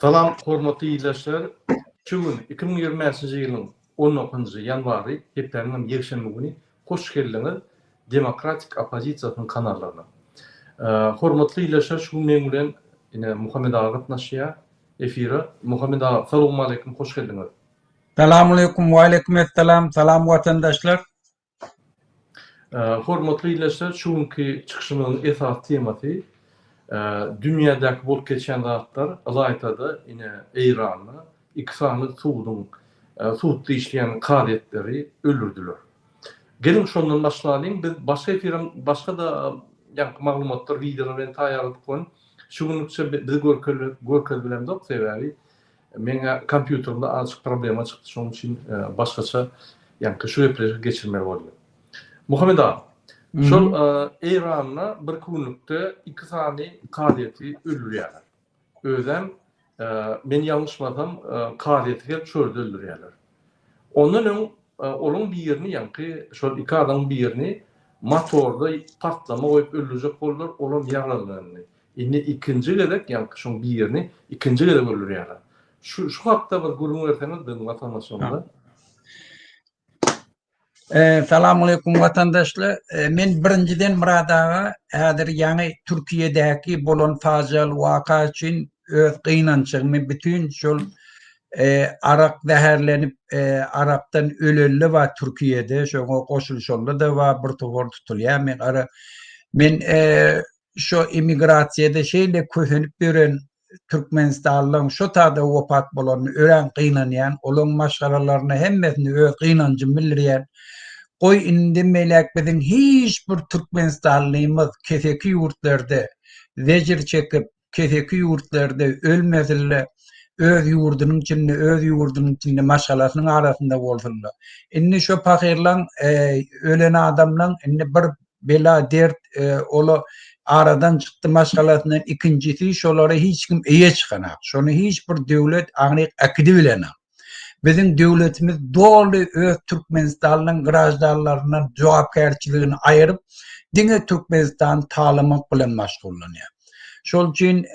Salam hormatly ildeşler! Şu gün 2025-nji ýylyň 19-njy ýanwary, hepdäniň hem ýekşenbe güni hoş geldiňiz Demokratik oppozisiýasynyň kanallaryna. Hormatly ildeşler şu gün meň bilen ine Muhammet aga gatnaşýar efire. Muhammet aga salowmaleýkim hoş geldiňiz. Salamaleýkum waleýkim essalam salam watandaşlar. Hormatly ildeşler, şu günki çykyşymyzyň esasy temasy dünýädäki bolup geçýän zatlar, ylaýta-da ine Eýranda iki sany suduň sudda işleýän kazyýetleri öldürdiler. Geliň şondan başlalyň. Biz başga efirem başga-da ýaňky maglumatlar, wideolar bilen taýýarladyk ony. Şu günlükçe biz görkezip bilemzok, sebäbi Meňä kompýuterimde azajyk problema çykdy, şonuň üçin başgaça ýaňky şu gepleşigi geçirmeli boldy. Muhammet aga, şol Eýranda bir günlükde iki sany kazyýeti öldürýärler. Özem men ýalňyşmasam kazyýeti gelip şu ýerde öldürýärler. Ondan öň olaň birini ýaňky şol iki adamyň birini motorda partlama goýup öldürjek boldular, olam ýaralandy. Indi ikinji gezek ýaňky şoň birini ikinji gezek öldürýärler. Şu şu hakda bir gürrüň berseňiz biziň watandaşlarymyza. Salamaleýkum watandaşlar. Men birinjiden Myrat aga häzir ýaňy Türkiýedäki bolan pajygaly waka üçin öz gynançygymy bütin şol arak zäherlenip arakdan ölenler bar Türkiýede şoňa goşulyşanlar-da bar bir topar tutulýar men ara men şo emigrasiýada şeýle kösenip ýören türkmenistanlylaryň şo tada wepat bolanyna örän gynanýan, olaryň maşgalalaryna hemmesine öz gynanjymy bildirýän. Goý indiden beýläk biziň hiç bir türkmenistanlymyz keseki ýurtlarda zejir çekip, keseki ýurtlarda ölmesinle, öz ýurdunyň içinde, öz ýurdunyň içinde maşgalasynyň arasynda bolsunla. Indi şo pahyrlaň ölen adamlaň indi bir bela dert ola aradan çykdy maşgalasyndan ikinjisi şolara hiç kim eýe çykanak şony hiç bir döwlet aňryk äkidibilenak biziň döwletimiz doly öz Türkmenistanyň graždanlaryndan jogapkärçiligini aýyryp diňe Türkmenistany talamak bilen maşgullanýar şol üçin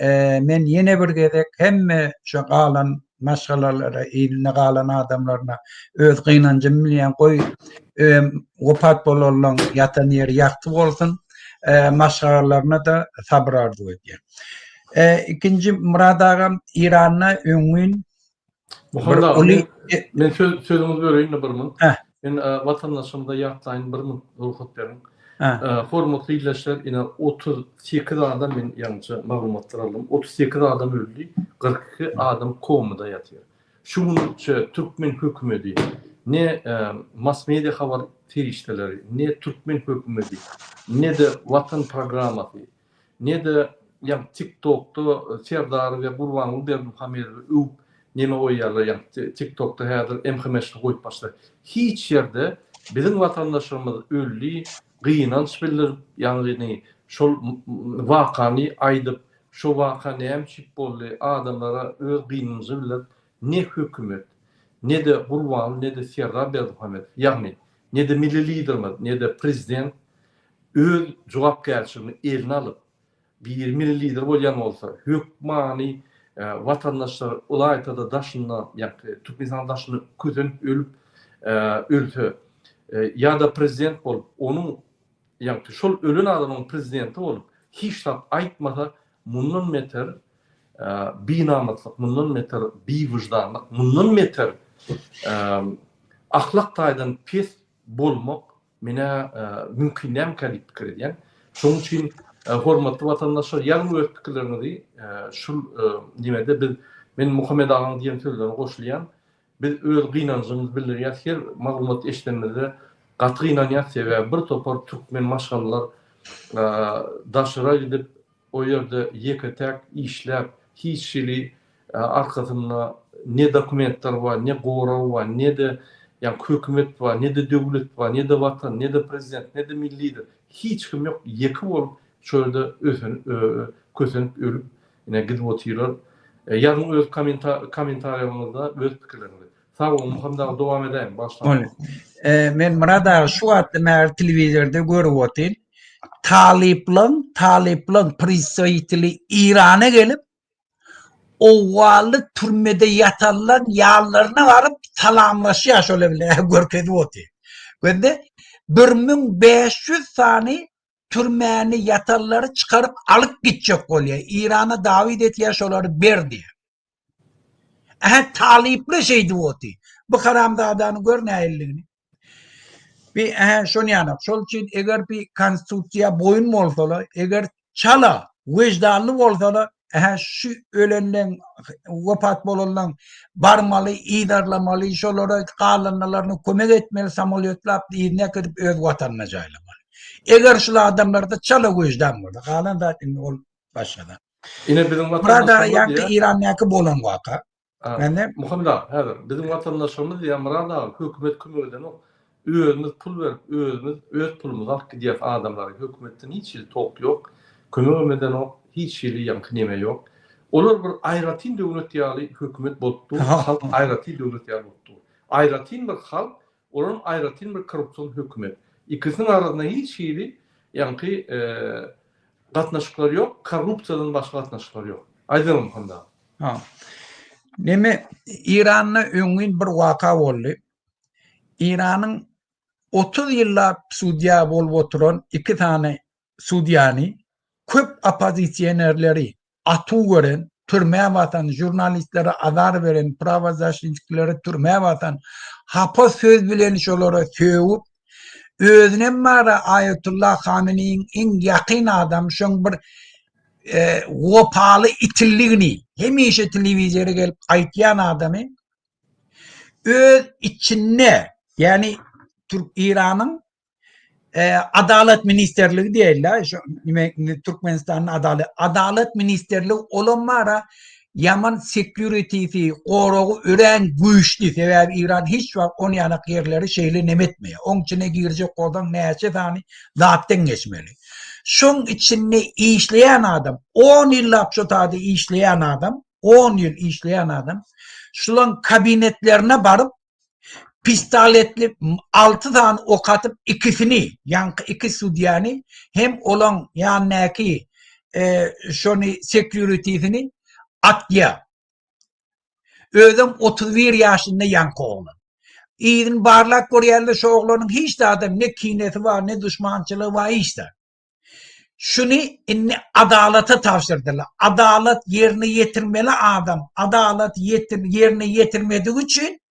men ýene bir gezek hemme şu galan maşgalalara, ilinde galan adamlaryna öz gynanjymy bilýän, goý wepat bolanlaryň ýatan ýeri ýagty bolsun, maşgalalaryna-da sabyr arzuw edýän. Ikinji Myrat agam Iranda öňňin bir uly Men söz sözüňizi böleýin-de bir minut. Men watandaşymyza ýatlaýyn bir minut rugsat beriň. Hormatly ildeşler, ine 38 adam men ýaňyja maglumatlar aldym. 38 adam öldi, 42 adam komada ýatyr. Şu günçe türkmen hökümeti ne mass media habar serişdeleri, ne türkmen hökümeti, ne-de Watan programmasy, Ne-de ýaňky TikTokda Serdary we Gurbanguly Berdimuhamedowy öwüp neme goýýarlar ýaňky TikTokda häzir MHM-şni goýup başlady. Hiç ýerde biziň watandaşlarymyz öldi gynanç bildirip ýaňyny şol wakany aýdyp şo waka näme üçin boldy adamlara öz gynanjyny bildirip ne hökümet ne-de Gurbanguly ne-de Serdar Berdimuhamedow ýagny ne-de milli liderimiz ne-de prezident öz jogapkärçiligini eline alyp, biri milli lider bolýan bolsa, hökmany watandaşlar ylaýta-da daşynda, ýagny Türkmenistanyň daşynda kösenip ölüp, ölse ýa-da prezident bolup, onuň, ýagny şol ölen adamyň prezidenti bolup, hiç zat aýtmasa, mundan beter binamyslyk, mundan beter biwyždanlyk, mundan beter ahlak taýdan pes bolmak Menä mümkin dälmikä diýip pikir edýän. Şonuň üçin hormatly watandaşlar ýazyň öz pikirleriňizi şul nimede biz men Muhammet agaň diýen sözlerine goşulýan. Biz öz gynanjymyzy bildirýäs her maglumat eşidenimizde gaty gynanýas sebäbi bir topar türkmen maşgalalar daşara gidip O ýerde ýeke-täk işläp, hiç hili arkasynda ne dokumentler bar, ne gorag bar, ne-de ýaňky hökümet bar, ne-de döwlet bar, ne-de watan, ne-de prezident, ne-de milli lider. Hiç kim ýok. Ýeke bolup şo ýerde ösenip, kösenip ölüp, ine gidip otyrlar. Ýazyň öz kommentariýaňyzda öz pikirleriňizi. Sag boluň Muhammet aga dowam edäýiň bagyşlaň. Men Myrat aga şu wagtda mähir telewizorda görüp otyryn. Talyplaň talyplaň predstaviteli Irana gelip. Owally türmede ýatanlaň ýanlaryna baryp salamlaşýar şolar bilen görkezip otyr. Gözde 1500 sany türmäni ýatanlary çykaryp alyp gitjek bolýar. Irana dawid etýär şolary ber diýip. Ähä talyply şeýdip otyr. Bu haramzadany gör nähililigini. Bir ähä şony ýanak. Şol üçin eger bir konstitusiýa boýun bolsalar, eger çala weždanly bolsalar, ähä şu ölenleň, wepat bolanlaň barmaly, yzarlamaly, şolara galanlaryna kömek etmeli, samolýotlap yzyna äkidip öz watanyna jaýlamaly. Eger şul adamlarda çala weždan bolsa, galan zat indi ol başga zat. Ine biziň watandaşymyz Murad aga ýaňky Irandaky bolan waka. Mende Muhammet aga, häzir biziň watandaşymyz diýýär Myrat aga, hökümet kömek edenok. Özümiz pul berip, özümiz öz pulumyzy alyp gidýäs adamlary. Hökümetden hiç hili tok ýok. Kömegem edenok, hiç hili ýaňky neme ýok. Olar bir aýratyn döwlet ýaly hökümet bolup dur, halk aýratyn döwlet ýaly bolup dur. Aýratyn bir halk, olaryň aýratyn bir korrupsion hökümet. Ikisiniň arasynda hiç hili ýaňky gatnaşyklar ýok, korrupsiýadan başga gatnaşyklar ýok. Aýdyň Muhammet aga. Ha. Neme Iranda öňňin bir waka boldy. Iranyň 30 ýyllap sudýa bolup oturan iki sany sudýany köp oppozisionerleri atuw gören, türmä basan, žurnalistlere azar beren, prawozaşitnikleri türmä basan, hapa söz bilen şolara sögüp, özünem bara Aýatullah Hameneýiň iň ýakyn adamy, şoň bir wepaly itilligini hemişe telewizora gelip aýtýan adamy öz içinde, ýagny Türk Iranyň Adalat ministrligi diýerler, şu Türkmenistanyň adalat Adalat ministrligi olam bara ýaman security-si, goragy örän güýçli, sebäbi Iran hiç wagt on ýanak ýerleri şeýle neme etmeýär. Oň içine girjek bolsaň näçe sany zatdan geçmeli. Şoň içinde işleýän adam, on ýyllap şo taýda işleýän adam, on ýyl işleýän adam şulaň kabinetlerine baryp pistoletli 6 sany ok atyp ikisini, ýaňky iki sudýany hem olaň ýanyndaky e, şony security-sini atýar. Özem 31 ýaşynda ýaňky oglan. Yzyny barlap görýärler, şu oglanyň hiç zadam ne kinesi bar, ne duşmançylygy bar, hiç zat. Şuny indi adalata tabşyrdylar. Adalat ýerine ýetirmeli adam, adalat ýetir ýerine ýetirmedigi üçin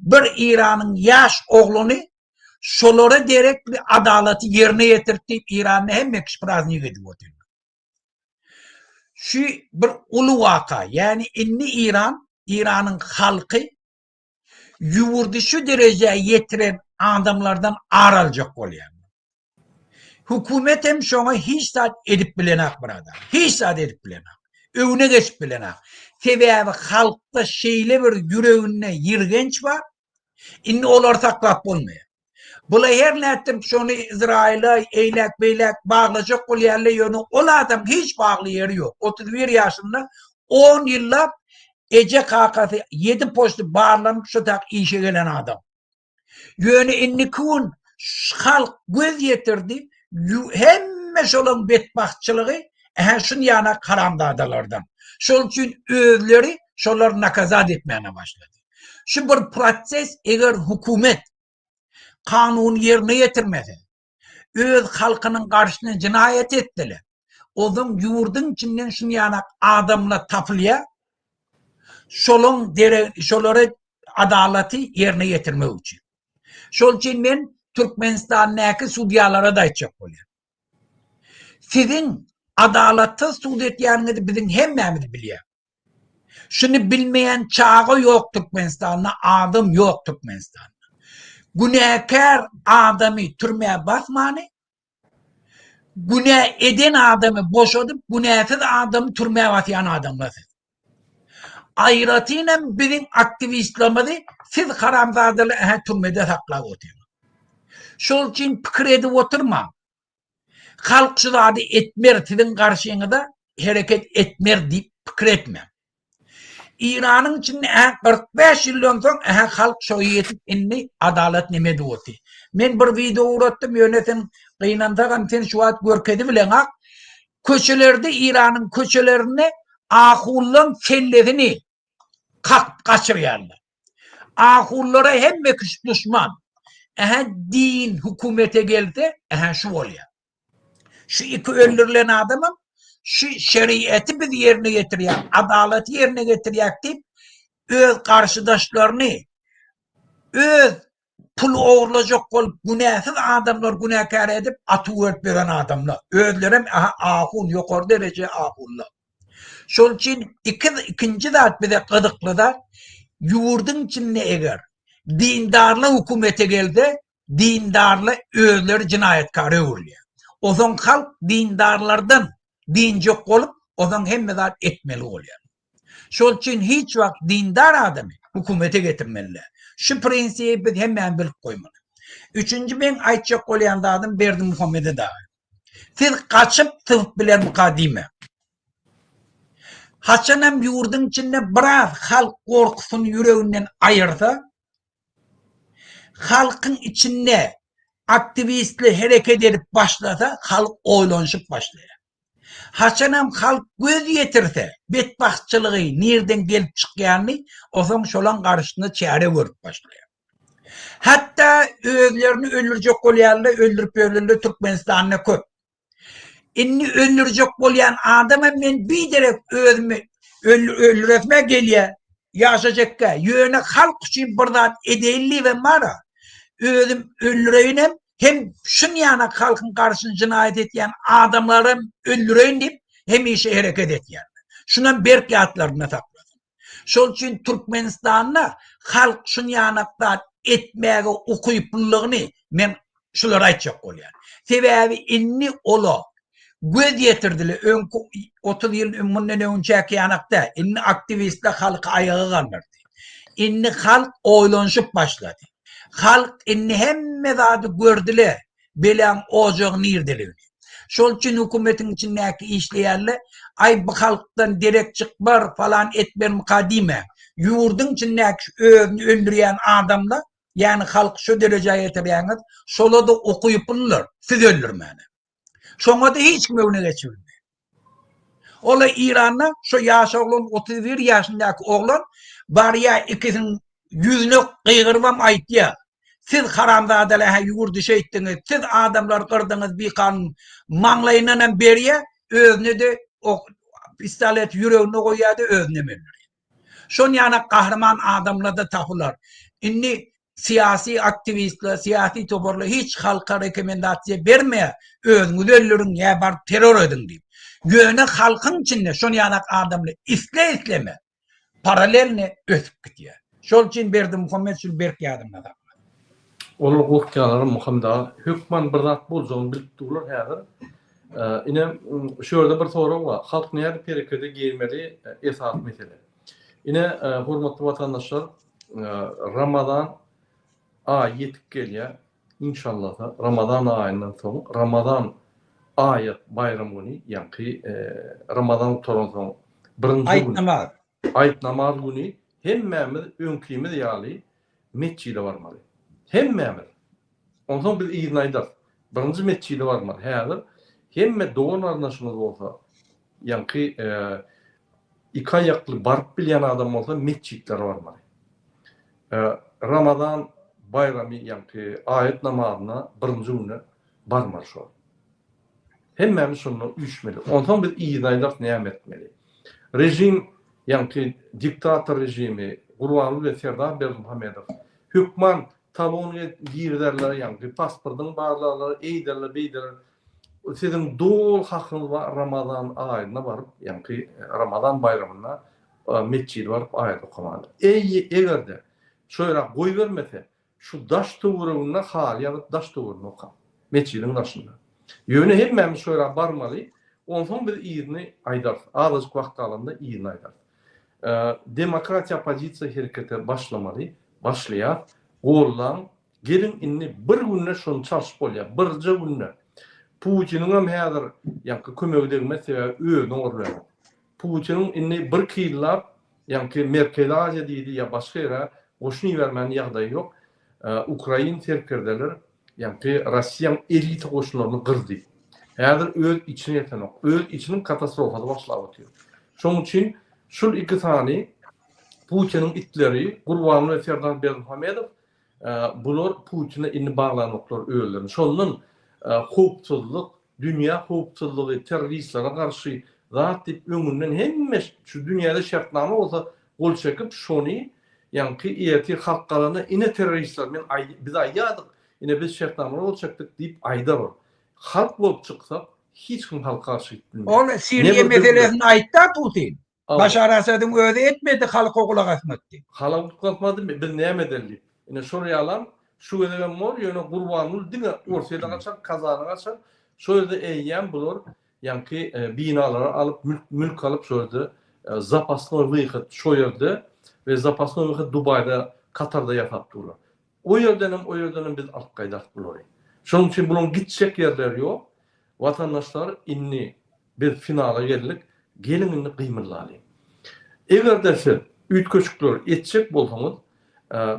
bir Iranyň ýaş oglany şolara derek bir adalaty ýerine ýetirdi diýip Iranda hemme kişi praznik edip otyrlar. Şu bir uly waka. Ýagny indi Iran, Iranyň halky ýurdy şu derejä ýetiren adamlardan ar aljak bolýar. Hökümet hem şoňa hiç zat edip bilenak byradar. Hiç zat edip bilenak. Öňüne geçip bilenak. Sebäbi halkda şeýle bir ýüreginde ýirgenç bar. Indi olary saklap bolmaýar. Bula her nätdim şony Izraýyla eýläk beýläk baglajak bolýarlar ýöne ol adam hiç bagly ýeri ýok. 31 ýaşynda 10 ýyllap eje kakasy 7 poçta barlanyp şu tak işe gelen adam. Ýöne indiki gün halk göz ýetirdi hemme şolaň betbagtçylygy ähä şun ýanak haramzadalardan. Şol üçin özleri şolary nakazat etmäne başlady. Şu bir proses eger hökümet kanuny ýerine ýetirmese, öz halkynyň garşysyna jenaýat etseler, ozaň ýurduň içinden şun ýanak adamlar tapylýar, şolaň derek şolary adalaty ýerine ýetirmek üçin. Şol üçin men Türkmenistandaky sudýalara da aýtjak bolýan. Siziň adalatsyz sud etýäniňizi biziň hemmämiz bilýär. Şuny bilmeýän çaga ýok Türkmenistanda, adam ýok Türkmenistanda. Günäkär adamy türmä basmany, günä eden adamy boşadyp, günäsiz adamy türmä basýan adamlar siz. Aýratyn hem biziň aktiwistlerimizi siz haramzadalar ähä türmede saklap otyrňyz. Şol üçin pikir edip oturmaň. Halk şu zady etmer siziň garşyňyza hereket etmer diýip pikir etme. Iranyň içinde ä 45 ýyldan soň ä halk şo ýetip indi adalat neme edip oty. Men bir wideo ugratdym ýöne sen gynansagam sen şu wagt görkezi bileňak. Köçelerde Iranyň köçelerinde. Ahullaň kellesini kakyp gaçyrýarlar. Ahullara hemme kişi duşman. Ähä din hökümete gelse, ähä şu bolýar. Şu iki öldürilen adamam şu şeriaty biz ýerine getirýär, adalaty ýerine getirýär diýip, öz garşydaşlaryny, öz pul ogurlajak bolup günäsiz adamlar günäkär edip atyp berip ýören adamlar. Özlerem aha ahun, ýokary dereje ahunlar. Şol üçin iki, ikinji zat bize gyzykly zat, ýurduň içinde eger dindarlar hökümete gelse, dindarlar özleri jenaýatkara öwrülýär. Ozaň halk dindarlardan dynjak bolup, ozaň hemme zat etmeli bolýar. Şol üçin hiç wagt dindar adamy hökümete getirmeli däl. Şu prinsibi biz hemmämiz bilip goýmaly. Üçünji meň aýtjak bolýan zadym Berdimuhamede dagy. Siz gaçyp sypyp bilermika diýmäň. Haçanam ýurduň içinde biraz halk gorkusyny ýüreginden aýyrsa, halkyň içinde aktiwistler hereket edip başlasa, halk oýlanyşyp başlaýar. Haçanam halk göz ýetirse, betbagtçylygy nirden gelip çykýanyny, osoň şolaň garşysyna çäre görüp başlaýar. Hatda özlerini öldürjek bolýanlar öldürip ýörlenler Türkmenistanda köp. Indi öldürjek bolýan adamam men biderek özümi öldüresime gelýär. Ýaşajakka, ýöne halk üçin bir zat edeýin diýibem bar-a. Özüm öldüreýinem, hem şunýanak halkyň garşyny jenaýat etýän adamlaram öldüreýin diýip hemişe hereket etýärler. Şunam berk ýatlarynda saklasyn. Şol üçin Türkmenistanda halk şunýanak zat etmäge ukyplylygyny men şulary aýtjak bolýan. Sebäbi indi ola göz ýetirdiler. Öňki 30 ýyl mundan öňçäki ýanak däl. Indi aktiwistler halky aýaga galdyrdy. Indi halk oýlanyşyp başlady. Halk indi hemme zady gördüler. Belaň ojagy nirdeligini. Şol üçin hökümetiň içindäki işleýänler aý bu halkdan derek çykmar falan etmermika diýmäň. Ýurduň içindäki özüni öldürýän adamlar Ýagny halky şo derejä getirýäňiz, şola-da ukyplydyr sizi öldürmäne. Şoňa-da hiç kim öňüne geçibilmeýär. Ola Iranda şo ýaş oglan 31 ýaşyndaky oglan barýa ikisiniň ýüzüne gygyrybam aýtýar. Siz haramzadalar hä ýurdy şeýtdiňiz, siz adamlary gyrdyňyz bikanun maňlaýyndanam berýär, özüne-de pistoleti ýüregine goýýar-da özünem öldürýär. Şon ýaly gahryman adamlar-da tapylar. Indi syýasy aktiwistler, syýasy toparlar hiç halka rekomendasiýa bermeýär, özüňizi öldüriň ýa baryp terror ediň diýip. Ýöne halkyň içinde şon ýaly adamlar isle-isleme paralelni ösüp gidýär. Şol üçin Berdimuhamet şuny berk ýadynda sakla. Olar gorkýarlar Muhammet aga. Hökman bir zat boljagyny bilip durlar häzir. Ine, şu ýerde bir sorag bar. Halk nädip herekete girmeli esasy mesele. Ine, hormatly watandaşlar, Ramazan aýy ýetip gelýär. Inşallasa, Ramazan aýyndan soň, Ramazan aýat baýram güni, ýaňky Ramazan gutaransoň birinji gün. Aýt namaz. Aýt namaz güni hemmämiz öňkimiz ýaly metjide barmaly. Hemmämiz. Onsoň biz yzyny aýdarys. Birinji metjide barmaly. Häzir hemme dogan-garyndaşyňyz bolsa, ýaňky iki aýakly baryp bilýän adam bolsa metjitlere barmaly. Ramazan baýramy ýaňky aýat namazyna birinji günde barmaly şol. Hemmämiz şonda üýşmeli. Onsoň biz yzyny aýdarys näme etmeli. Režim ýaňky diktator režimi Gurbanguly we Serdar Berdimuhamedow hökman talon girizerler ýaňky pasportyňy barlarlar eýderler beýderler. Siziň doly hakyňyz bar Ramazan aýyna baryp ýaňky Ramazan baýramynda metjide baryp aýat okamaga. Eý egerde şo ýere goýbermese Şu daş töwereginde haly ýazyp daş töwereginde okaň. Metjidiň daşynda. Ýöne hemmämiz şo ýere barmaly. Onsoň biz yzyny aýdarys. Azajyk wagt galanda yzyny aýdarys. Demokratiýa oppozisiýa herekete başlamaly. Başlaýas. Gollaň. Geliň indi bir günde şony çalşyp bolýar. Birje günde. Putiniňem häzir ýaňky kömegi degmez sebäbi özüni ogurlaýar. Putiniň indi birki ýyllap ýaňky Merkezi Aziýa diýdi ýa başga ýere goşun ibermäni ýagdaýy ýok. Ukrain serkerdeler ýaňky Rossiýaň elita goşunlaryny gyrdy. Häzir öz içine ýetenok. Öz içiniň katastrofasy başlap otyr. Şonuň üçin şul iki sany Putiniň itleri Gurbanguly we Serdar Berdimuhamedow bular Putine indi baglanoklar özlerini. Şondan howpsuzlyk, dünýä howpsuzlygy, terroristlere garşy zat diýip öňünden hemme şu dünýäde şertnama bolsa gol çekip şony ýaňky ertir halk galanda ine terroristler men biz aýdýardyk ine biz şertnamalara gol çekdik diýip aýdar ol. Halk bolup çyksak hiç kim halka garşy gidip bilmez. Ol Siriýa meselesini aýtda Putin. Başar Asadyň özi etmedi halka gulak asmady diýip. Halka gulak asmady biz näme edeli diýip. Ine şol ýalam şu gezegem bor ýöne Gurbanguly diňe Orsýede gaçar Kazana gaçar şo ýerde eýýäm bular ýaňky binalary alyp mülk mülk alyp şo ýerde zapasnoý wyhod şo ýerde we zapasnoý wyhod Dubaýda Katarda ýasap durlar. O ýerdenem o ýerdenem biz alyp gaýdarys bulary. Şonuň üçin bularyň gitjek ýerleri ýok. Watandaşlar indi biz finala geldik. Geliň indi gymyldalyň. Eger-de siz üýtgeşikler etjek bolsaňyz,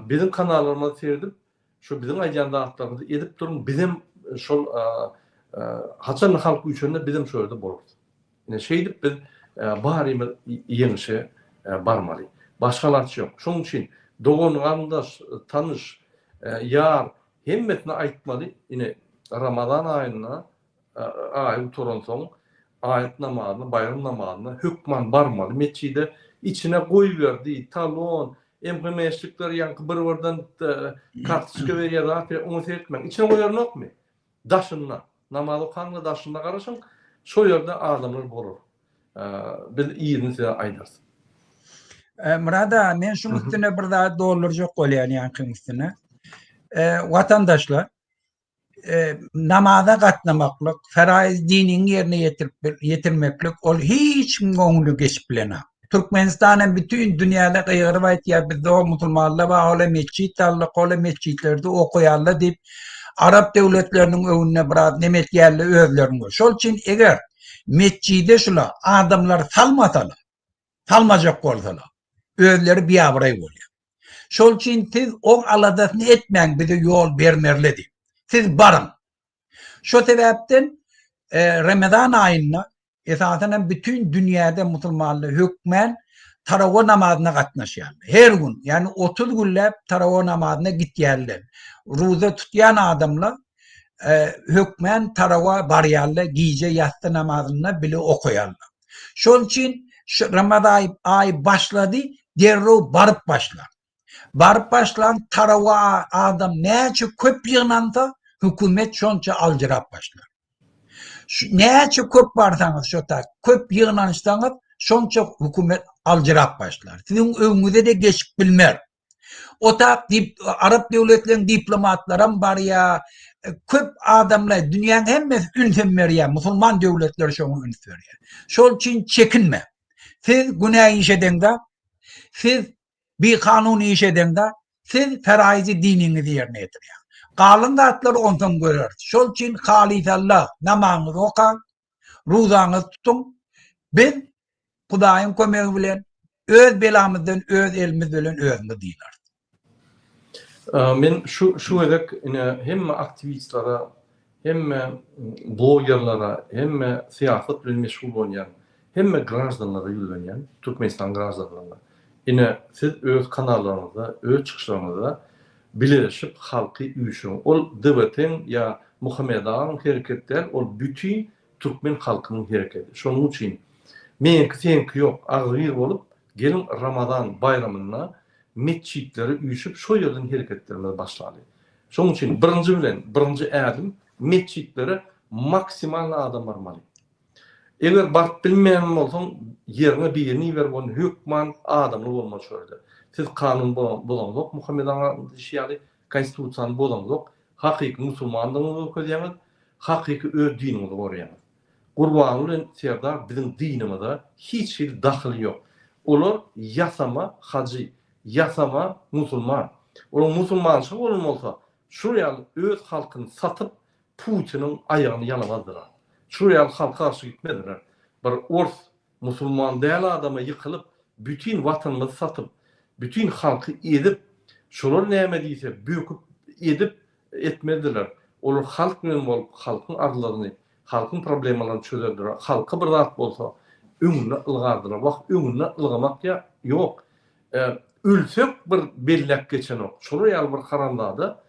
biziň kanallarymyza seredip, şu biziň aýdýan zatlarymyzy edip duruň, bizem şol haçanda halk üýşende bizem şo ýerde bolarys. Ine şeýdip biz barymyz ýeňişe barmaly. Başga alaç ýok. Şonuň üçin dogan-garyndaş, tanyş, ýar hemmesine aýtmaly, ine Ramazan aýynda aý gutaransoň aýat namazyna, baýram namazyna hökman barmaly metjide. Içine goýberdi, talon, MHM-şlikler ýaňky bir-birden kartoçka berýär, zat berýär, oňa seretmäň. Içine goýarnokmy? Daşynda. Namaz okaňda daşynda garaşyň, şo ýerde adamlar bolar. Biz yzyny size aýdarys. Myrat aga, men şuň üstüne bir zat doldurjak bolýan ýaňkyň üstüne. Watandaşlar, namaza gatnamaklyk, feraýyz diniňi ýerine ýetirip ýetirmeklik ol hiç kimiň oňüne geçip bilenok. Türkmenistan hem bütin dünýäde gygyryp aýtýar, bizde o musulmanlar bar, ola metjit saldyk, ola metjitlerde okaýarlar diýip, arap döwletleriniň öňünde biraz neme etýärler özlerini. Şol üçin eger metjide şula adamlar salmasalar, salmajak bolsalar, özleri biabraý bolýar. Şol üçin siz oň aladasyny etmäň bize ýol bermerle diýip. Siz baryň. Şo sebäpden Remezan aýynda Esasan hem bütin dünýäde musulmanlar hökmän tarawa namazyna gatnaşýarlar. Her gün, ýagny 30 günläp tarawa namazyna gitýärler. Ruza tutýan adamlar e, hökmän tarawa barýarlar, gije ýassy namazynda bile okaýarlar. Şol üçin şu Ramazan aýy başlady, derrew baryp başlar. Baryp başlan tarawa adam näçe köp ýygnansa, hökümet şonça aljyrap başlar. Şu näçe köp barsaňyz şo tak, köp ýygnanyşsaňyz, şonça hökümet aljyrap başlar. Siziň öňüňize de geçip bilmer. O tak dip, arap döwletleriniň diplomatlaram barýar, köp adamlar, dünýäň hemmesi ünsem berýär, musulman döwletleri şoňa üns berýär. Şol üçin çekinme. Siz günä iş edeňde, siz Bikanun iş edeňde siz feraýzy diniňizi ýerine ýetirýäňiz. Galan zatlary onsoň göreris. Şol üçin halysalla namazyňyzy okaň, ruzaňyzy tutuň. Biz Hudaýyň kömegi bilen öz belamyzdan öz elimiz bilen özümiz dynarys. Men şu şu gezek ine hemme aktiwistlere Hemme blogerlere, hemme syýasat bilen meşgul bolýan, hemme graždanlara ýüzlenýän, Türkmenistan graždanlaryna. Ine, siz öz kanallaryňyzda, öz çykyşlaryňyzda bileleşip halky üýşüriň. Ol DWT-iň ýa Muhammet aganyň hereketi däl, ol bütin türkmen halkynyň hereketi. Şonuň üçin meňki seňki ýok, agzybir bolup, geliň Ramazan baýramynda metjitlere üýşüp şo ýerden hereketlerimizi başlaly. Şonuň üçin birinji bilen birinji ädim metjitlere maksimalny adam barmaly. Eger baryp bilmeýän bolsaň ýeriňe birini iber ony hökman adamly bolmaly şo ýerde. Siz kanun bozaňzok Muhammet aga diýşi ýaly konstitusiýany bozaňzok hakyky musulmandygyňyzy görkezýäňiz hakyky öz diniňizi goraýaňyz. Gurbanguly bilen Serdar biziň dinimize hiç hili dahyly ýok. Olar ýasama hajy, ýasama musulman. Olaň musulmançylygy bolan bolsa şular ýaly öz halkyny satyp Putiniň aýagyny ýalamazdylar. Şular ýaly halka garşy gitmezdiler. Bir ors musulman däl adama ýykylyp bütin watanymyzy satyp, bütin halky ezip, şolar näme diýse böküp edip etmezdiler. Olar halk bilen bolup halkyň arzlaryny, halkyň problemalaryny çözerdiler. Halka bir zat bolsa. öňünde ylgardylar. Wah, öňünde ylgamak ýa ýok. Ölsek bir belläp geçenok. Şolar ýaly bir haramzada.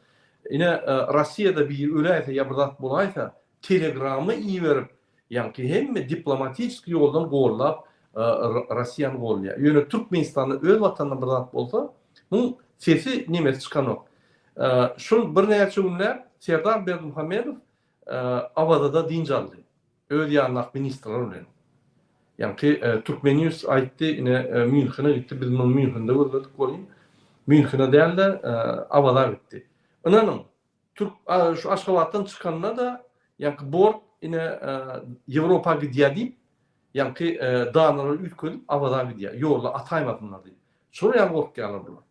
Ine, Rossiýada biri öläýse ýa bir zat bolaýsa, telegramma iberip, ýaňky hemme diplomatiçeskiý ýoldan gollap, Rossiýany gollaýar. Ýöne Türkmenistanda öz watanynda bir zat bolsa, muň sesi nemesi çykanok. Şol birnäçe günläp Serdar Berdimuhamedow Awazada dynç aldy. Öz ýanyndaky ministrler bilen. Ýaňky Türkmennews aýtdy, ine Mýunhene gitdi, biz muny Mýunhende gözledik welin, Mýunhene däl-de, Awaza gitdi. Ynanyň, Türk şu Aşgabatdan çykanda-da, ýaňky bort ine Ýewropa gidýär diýip, ýaňky danalary üýtgedip Awaza gidýär, ýolda ataýmasynlar diýip. Şolar ýaly gorkýarlar bular.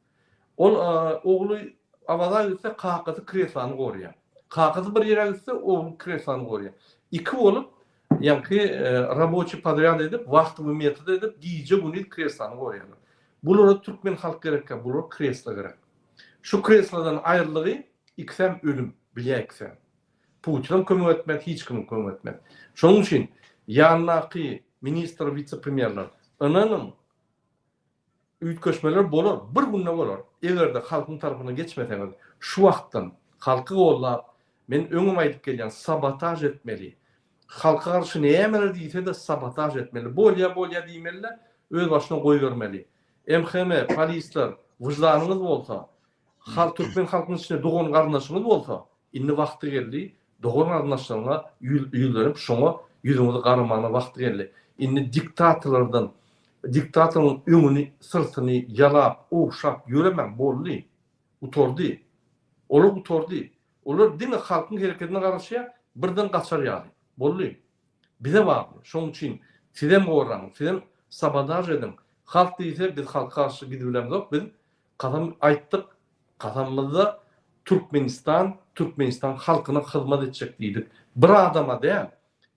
Ol ogly Awaza gitse, kakasy kreslony gorýar. Kakasy bir ýere gitse, ogly kreslony gorýar. Iki bolup, ýaňky raboçiý podrýad edip, wahtowy metod edip, gije-gündiz kreslony gorýarlar. Bulara türkmen halk gerekkä, bulara kreslo gerek. Şu kreslodan aýryldygy ikisem ölüm, bilýär ikisem. Putinem kömek etmez, hiç kimem kömek etmez. Şonuň üçin ýanyndaky ministr, wise-premýerler, ynanyň, Üýtgeşmeler bolar, bir günde bolar. Eger-de halkyň tarapyna geçmeseňiz, şu wagtdan halky gollap, men öňem aýdyp gelýän, sabotaž etmeli. Halka garşy nämeler diýse-de sabotaž etmeli. Bolýa, bolýa diýmeli-de, öz başyna goýbermeli. MHM, polisler, wyždanyňyz bolsa, halk türkmen halkynyň içinde dogan garyndaşyňyz bolsa, Indi wagty geldi, dogan-garyndaşlaryňa ýüzlenip şoňa ýüzüňizi garamana wagty geldi. Indi diktatorlardan, diktatoryň öňüni, syrtyny ýalap, ogşap ýöremäň, boldy. Gutardy. Olar gutardy. Olar diňe halkyň herekedine garaşýar, birden gaçar ýaly. Boldy. Bize bagly. Şonuň üçin sizem goraň, sizem sabotaž ediň. Halk diýse biz halka garşy gidibilemzok, biz Kasam aýtdyk, kasamymyzda Türkmenistan, Türkmenistan halkyna hyzmat etjek diýdik. Bir adama däl,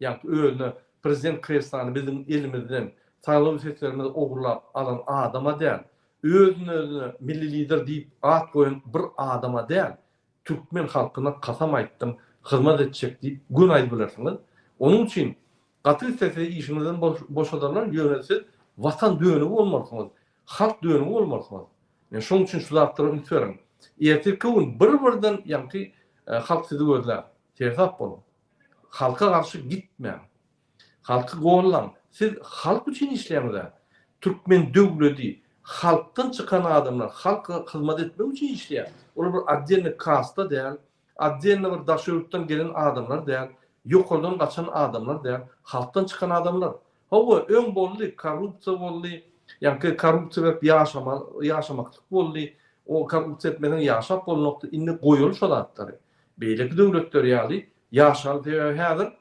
ýaňky özüne prezident kreslany biziň elimizden, saýlaw seslerimizi ogurlap alan adama däl, özüne-özüne milli lider diýip at goýan bir adama däl, türkmen halkyna kasam aýtdym, hyzmat etjek diýip göni aýdyp bilersiňiz. Onuň üçin gaty islese işiňizden boşadarlar, ýöne siz watan dönügi bolmarsyňyz, Halk dönügi bolmarsyňyz. Men şoň üçin şu zatlara üns beriň. Ertirki gün bir-birden ýaňky halk sizi gözlär. Seresap boluň. Halka garşy gitmäň. Halky gollaň. Siz halk üçin işleýäňiz-ä. Türkmen döwledi halkdan çykan adamlar halka hyzmat etmek üçin işleýär. Olar bir otdelnyý kasta däl, Otdelno bir daşary ýurtdan gelen adamlar däl, ýokardan gaçan adamlar däl, halkdan çykan adamlar. Hawa, öň boldy, korrupsiýa boldy, ýaňky korrupsiýa berip ýaşama, ýaşamaklyk boldy, o korrupsiýa etmeseň ýaşap bolnokdy, indi goýaly şo zatlary. Beýleki döwletler ýaly ýaşaly, sebäbi häzir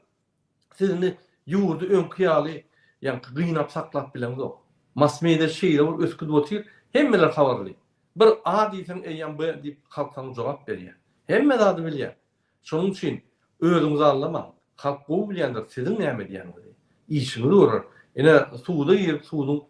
Siz indi ýurdy öňki ýaly ýaňky gynap saklap bileňzok. Mass media şeýle bir ösüp gidip otyr, hemmeler habarly. Bir A diýseň eýýäm B diýip halk saňa jogap berýär. Hemme zady bilýär. Şonuň üçin özüňizi aldamaň. Halk gowy bilýändir siziň näme edýäniňizi. Işiňizi görer. Ine suda girip suduň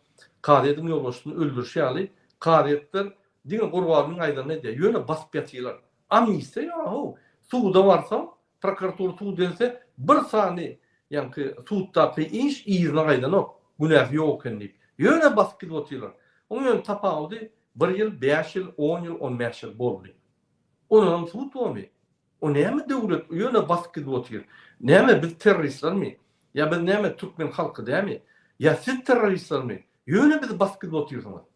kazyýetiň ýolbaşçysyny öldürişi ýaly kazyýetler diňe Gurbalynyň aýdanyny edýär. Ýöne basyp ýatyrlar. Amnistiýa ýok-how. Suda barsaň Prokuratura sud etse bir sany ýaňky suddaky iş yzyna gaýdanok, günäsi ýok eken diýip. Ýöne basyp gidip otyrlar. Oň ýöne tapawudy bir ýyl, bäş ýyl, on ýyl, on bäş ýyl boldy. Ondanam sud bormy? O näme döwlet ýöne basyp gidip otyr? Näme biz terroristlermi? Ýa biz näme türkmen halky dämi? Ýa siz terroristlermi? Ýöne bizi basyp gidip otyrsyňyz.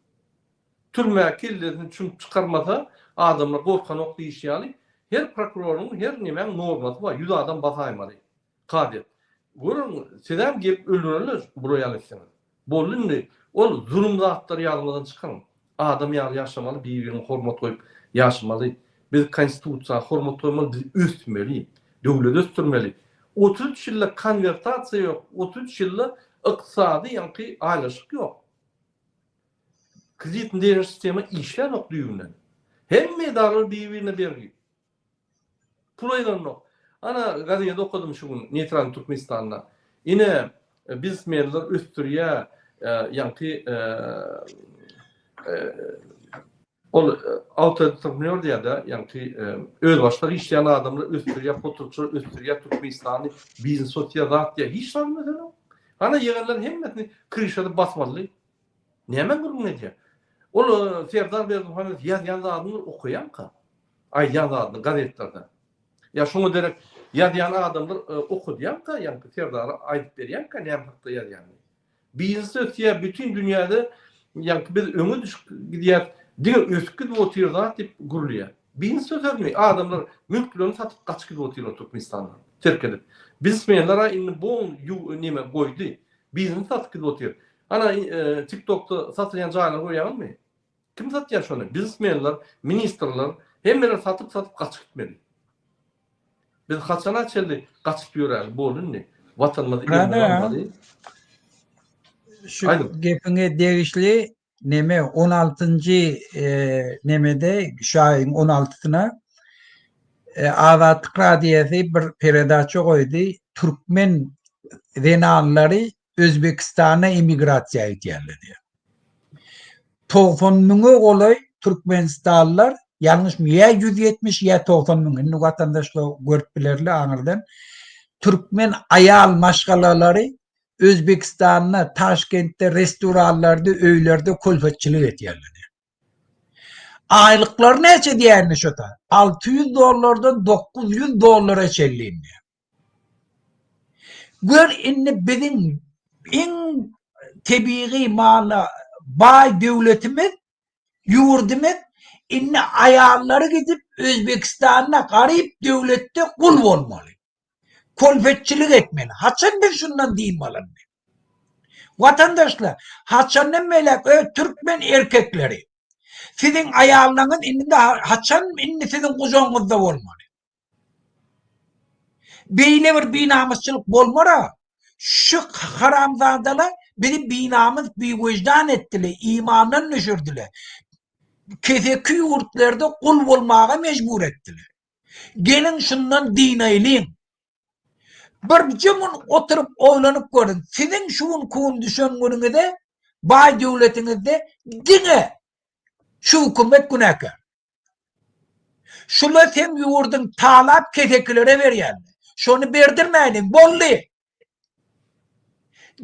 Türmä kellesini çümüp çykarmasa adamlar gorkanok diýişi ýaly her prokuroryň her nemäň normasy bar 100 adam basaýmaly kazyýet. Görüň sizem gelip öldürerler bular ýaly etseňiz. Boldy indi ol zulum zatlary ýadyňyzdan çykaryň. Adam ýaly ýaşamaly bir biriňe hormat goýup ýaşamaly. Biz konstitusiýa hormat goýmaly biz ösmeli. Döwleti ösdürmeli. 33 ýylda konwertasiýa ýok 33 ýylda ykdysady ýaňky aýlaşyk ýok. Kreditni degişli sistema işlänok düýbünden. Hemme edaralar bir-birine bergi. Pul aýlanok. Ana gazetde okadym şu gün Neýtralnyý Türkmenistanda. Ine biznesmenler ösdürýär ýaňky ol autoentrepreneur diýýär-de, ýaňky özbaşdak işleýän adamlar ösdürýär, potratçylar ösdürýär Türkmenistany, biznes ösýär, zat diýýär. Hiç zat meselem. Hana ýyganlaryň hemmesini kryşada basyp aldy. Näme gürrüň edýär? Ol Serdar Berdimuhamedow ýazýan zadyny okaýarmyka? Aýdýan zadyny gazetlerde. Ýa şoňa derek ýazýan adamlar okadýarmyka ýaňky Serdara aýdyp berýärmika näme hakda ýazýanyny? Biznes ösýär bütin dünýäde ýaňky biz öňe düşüp gidýäs diňe ösüp gidip otyr zat diýip gürleýär. Biznes ösermi? Adamlar mülklerini satyp gaçyp gidip otyrlar Türkmenistandan terk edip. Biznesmenler-a indi bon neme goýdy. Biznes satyp gidip otyr. Ana TikTokda satylýan jaýlary görýäňizmi? Kim satýar şony? Biznesmenler, ministrler, hemmeler satyp-satyp gaçyp gitmeli. Biz haçana çenli gaçyp ýöräli boldy indi. Watanymyzy elimize almaly. Şu gepiňe degişli neme 16-njy e, nemede şu aýyň 16-syna e, Azatlyk Radiosy bir peredaça goýdy. Türkmen zenanlary Özbekistana emigrasiýa edýärler diýýär. 90 müňe golaý türkmenistanlylar, ýalňyşmy, ýa 170 ýa 90 müň, indi watandaşlar görüp bilerler aňyrdan, türkmen aýal maşgalalary Özbekistanda, Taşkentde, restoranlarda, öýlerde külfetçilik edýärler diýýär. Aýlyklary näçe diýýär indi şo-da? 600 dollardan 900 dollara çenli indi. Gör indi biziň iň tebigy mala baý döwletimiz, ýurdumyz indi aýallary gidip Özbekistanda garyp döwletde gul bolmaly. Kolfetçilik etmeli. Haçan biz şundan dynmaly? Watandaşlar, haçandan beýläk öz türkmen erkekleri siziň aýallaryňyz indi haçan indi siziň gujagyňyzda bolmaly? Beýle bir binamysçylyk bolmara. Şu haramzadalar bizi binamys, biwyždan etdiler, imandan düşürdiler. Keseki ýurtlarda gul bolmaga mejbur etdiler. Geliň şundan dynaýlyň. Birje gün oturyp oýlanyp görüň, siziň şu günki gün düşen günüňize baý döwletiňizde diňe şu hökümet günäkär. Şula seň ýurduň talap kesekilere berýärler. Şony berdirmäýliň, boldy.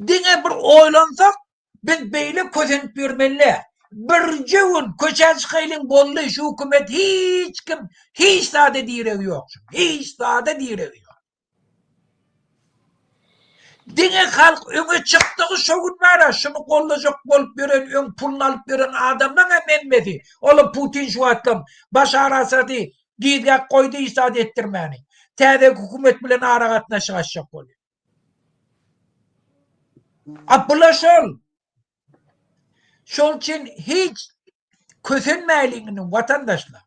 Diňe bir oýlansak, biz beýle kösenip ýörmeli. Birje gün köçä çykaýlyň boldy, şu hökümet hiç kim hiç zada diregi ýok. Hiç zada diregi ýok. Diňe halk öňe çykdygy şo gün bara şuny gollajak bolup ýören öň puluny alyp ýören adamlaň hem hemmesi olam Putin şu wagtlam Başar Asady gizläp goýdy hiç zat etdirmäni. Täze hökümet bilen aragatnaşyk açjak bolýar. A bula şol. Şol üçin hiç kösenmäýliň indi watandaşlar.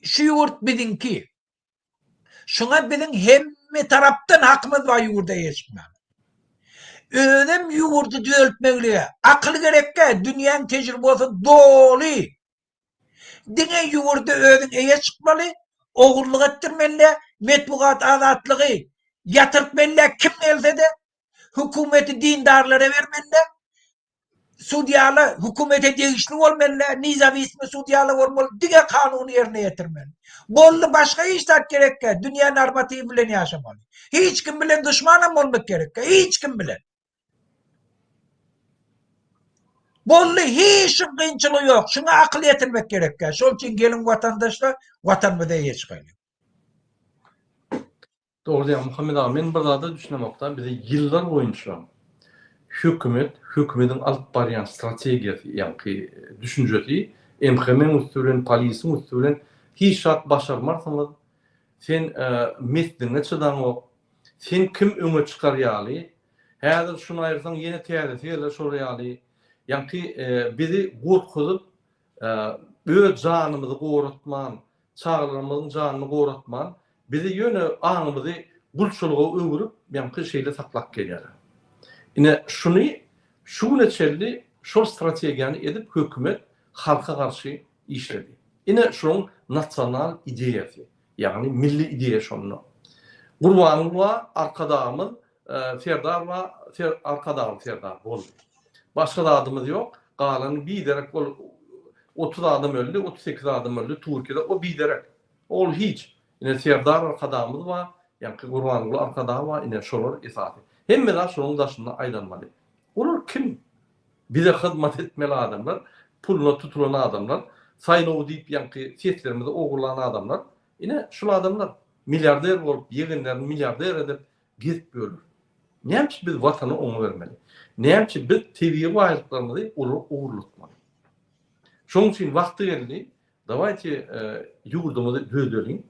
Şu ýurt biziňki. Şuňa biziň hemme tarapdan hakymyz bar ýurda eýe çykmaga. Özem ýurdy düzeltmeglige akyl gerekkä, dünýäň tejribesi doly. Diňe ýurda özüň eýe çykmaly, ogurlyk etdirmeli, metbugat azatlygy ýatyrtmaly kim gelse-de, hökümeti dindarlara bermeli, Sudýalar hökümete degişli bolmaly, nezawismy sudýalar bolmaly, diňe kanuny ýerine ýetirmeli. Boldy başga hiç zat gerekkä, dünýä normatiwi bilen ýaşamaly. Hiç kim bilen duşmanam bolmak gerekkä, hiç kim bilen. Boldy hiç bir kynçylygy ýok, şuňa akyl ýetirmek gerekkä. Şol üçin geliň watandaşlar, watanymyza eýe çykaýlyň. Dogry diýýäň Muhammet aga men bir zada düşünemokda bizi ýyllar boýunça hökümet hökümediň alyp barýan strategiýasy ýaňky düşünjesi MHM-iň üsti bilen polisiň üsti bilen hiç zat başarmarsyňyz sen mesligiňe çydaňok sen kim öňe çykar ýaly häzir şuny aýyrsaň ýene täzesi geler şol ýaly ýaňky bizi gorkuzyp öz janymyzy goratman çagalarymyzyň janyny goratman, bizi ýöne aňymyzy gulçulyga öwrüp, ýaňky şeýle saklap gelýärler. Ine, şuny şu güne çenli şol strategiýany edip hökümet halka garşy işledi. Ine, şonuň nasional ideýasy, ýagny milli ideýa şonda. Gurbanguly bar, Arkadagymyz, Serdar bar, Arkadagly Serdar boldy. Başga zadymyz ýok. Galany biderek ol 30 adam öldi, 38 adam öldi Türkiýede. O biderek. Ol hiç. Ine Serdar Arkadagymyz bar, ýaňky Gurbanguly Arkadag bar, ine şolar esasy. Hemme zat şonuň daşynda aýlanmaly. Olar kim? Bize hyzmat etmeli adamlar, puluna tutulan adamlar, saýlaw diýip ýaňky seslerimizi ogurlan adamlar. Ine, şul adamlar milliarder bolup, ýegenlerini milliarder edip gezip ýörler. Näme üçin biz watany oňa bermeli? Näme üçin biz tebigy baýlyklarymyzy olara ogurlatmaly? Şonuň üçin wagty geldi, dawaýte ýurdumyzy düzedeliň.